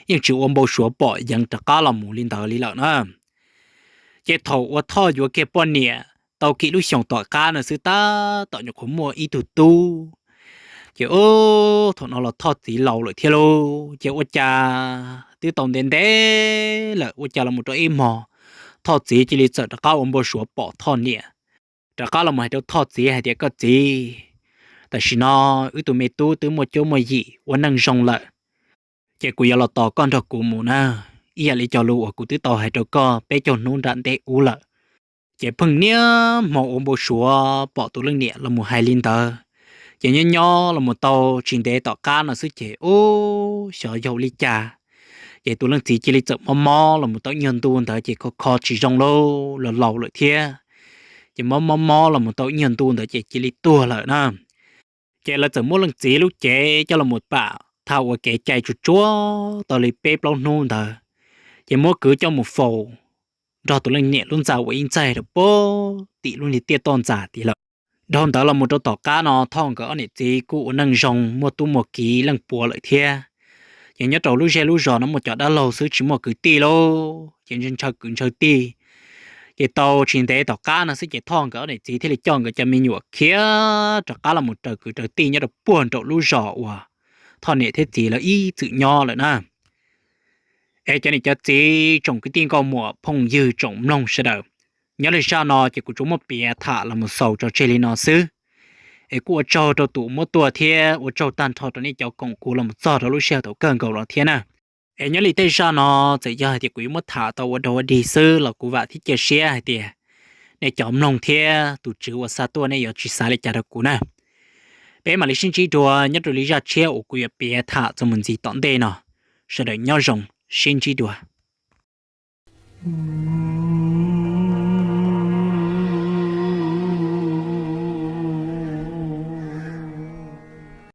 yeej tsis ua npau suav pom yeev rov qab los mus li ntawd li lawm na. Ces thaum uas Thoj yuav kiag poj niam tau kiag lub xyoos tom qab no xwb tab tom nyuam qhuav muaj ib tug tub. Ces ub, thaum no los Thoj txiv laus lawm thiab lauj, ces ua cas twb tau ntev ntev lawm ua cas los mus rau ib hmo Thoj txiv cia li txawm rov qab ua npau suav pom Thoj niam, rov qab los mus hais rau Thoj txiv hais tias, koj txiv, tam sim no wb tus me tub twb muaj cuab muaj yim ua neej zoo lawm, ces kuv yuav los tos koj nrog kuv mus na, ib yam li cov lus uas kuv twb tau hais rau koj peb caug hnub nram ntej ub lawm. Ces pheej niaj hmo ua npau suav pom tus leej niam los mus hais li ntawd. Ces nyob nyob los mus tau tsis ntev tom qab no xwb ces ub, xyov yog ua li cas, ces tus leej txiv cia li txawm mob mob los mus tau ib nyuag ntu ntawd ces kho kho tsis zoo lauj, los laus lawm thiab. Ces mob mob mob los mus tau ib nyuag ntu ntawd ces cia li tuag lawm na. Ces lawv txawm muab leej txiv lub cev coj los pam thaj ua kev cai tsuag tsuag tau li peb plaub hnub ntawd, ces muab kwv coj mus faus nrog tus leej niam lub ntxa ua ib ntxaig rau pem tim lub niag tiaj toj ntxas tid lawm. Dhau ntawd los mus rau tom qab no Thoj nkawd ob niam txiv kuj ua neej zoo muaj tub muaj kiv leej puav lawm thiab. Ces nyob rau lub zej lub zos no muaj cov dab laug xwb tsis muaj kwv tij lauj, ces ntshaw kwv ntshaw tij. Ces tau tsis ntev tom qab no xwb ces Thoj nkawd ob niam txiv thiaj li coj nkawd cov me nyuam khiav rov qab los mus raws kwv raws tij nyob rau puag nraum lub zos uas Thoj niam thiab txiv lawv ib txwm nyob lawm na. Es cov niam cov txiv tsoom kwv tij nkauj muam phooj ywg tsoom mloog sawv daws, nyob li zaj no ces kuv tsuas muab piav tham los mus xaus tso tseg li no xwb. Es kuj ua tsaug rau tus muab tuaj thiab ua tsaug tag nrho rau nej cov koom kuv los mus txog rau lub sij hawm thaum kawg nkaus los thiab na. Es nyob li tej zaj no txawm yog hais tias kuv yuav muab tham tau ua dog ua dig xwb los kuv vam thiab cia siab hais tias nej cov mloog thiab tus tswv uas xa tuaj nej yuav tsis xav li cas rau kuv na. Peb mam li sib ntsib dua nyob rau li zaj tshiab uas kuv yuav piav tham txuas mus ntxiv tom ntej no. Sawv daws nyob zoo, sib ntsib dua.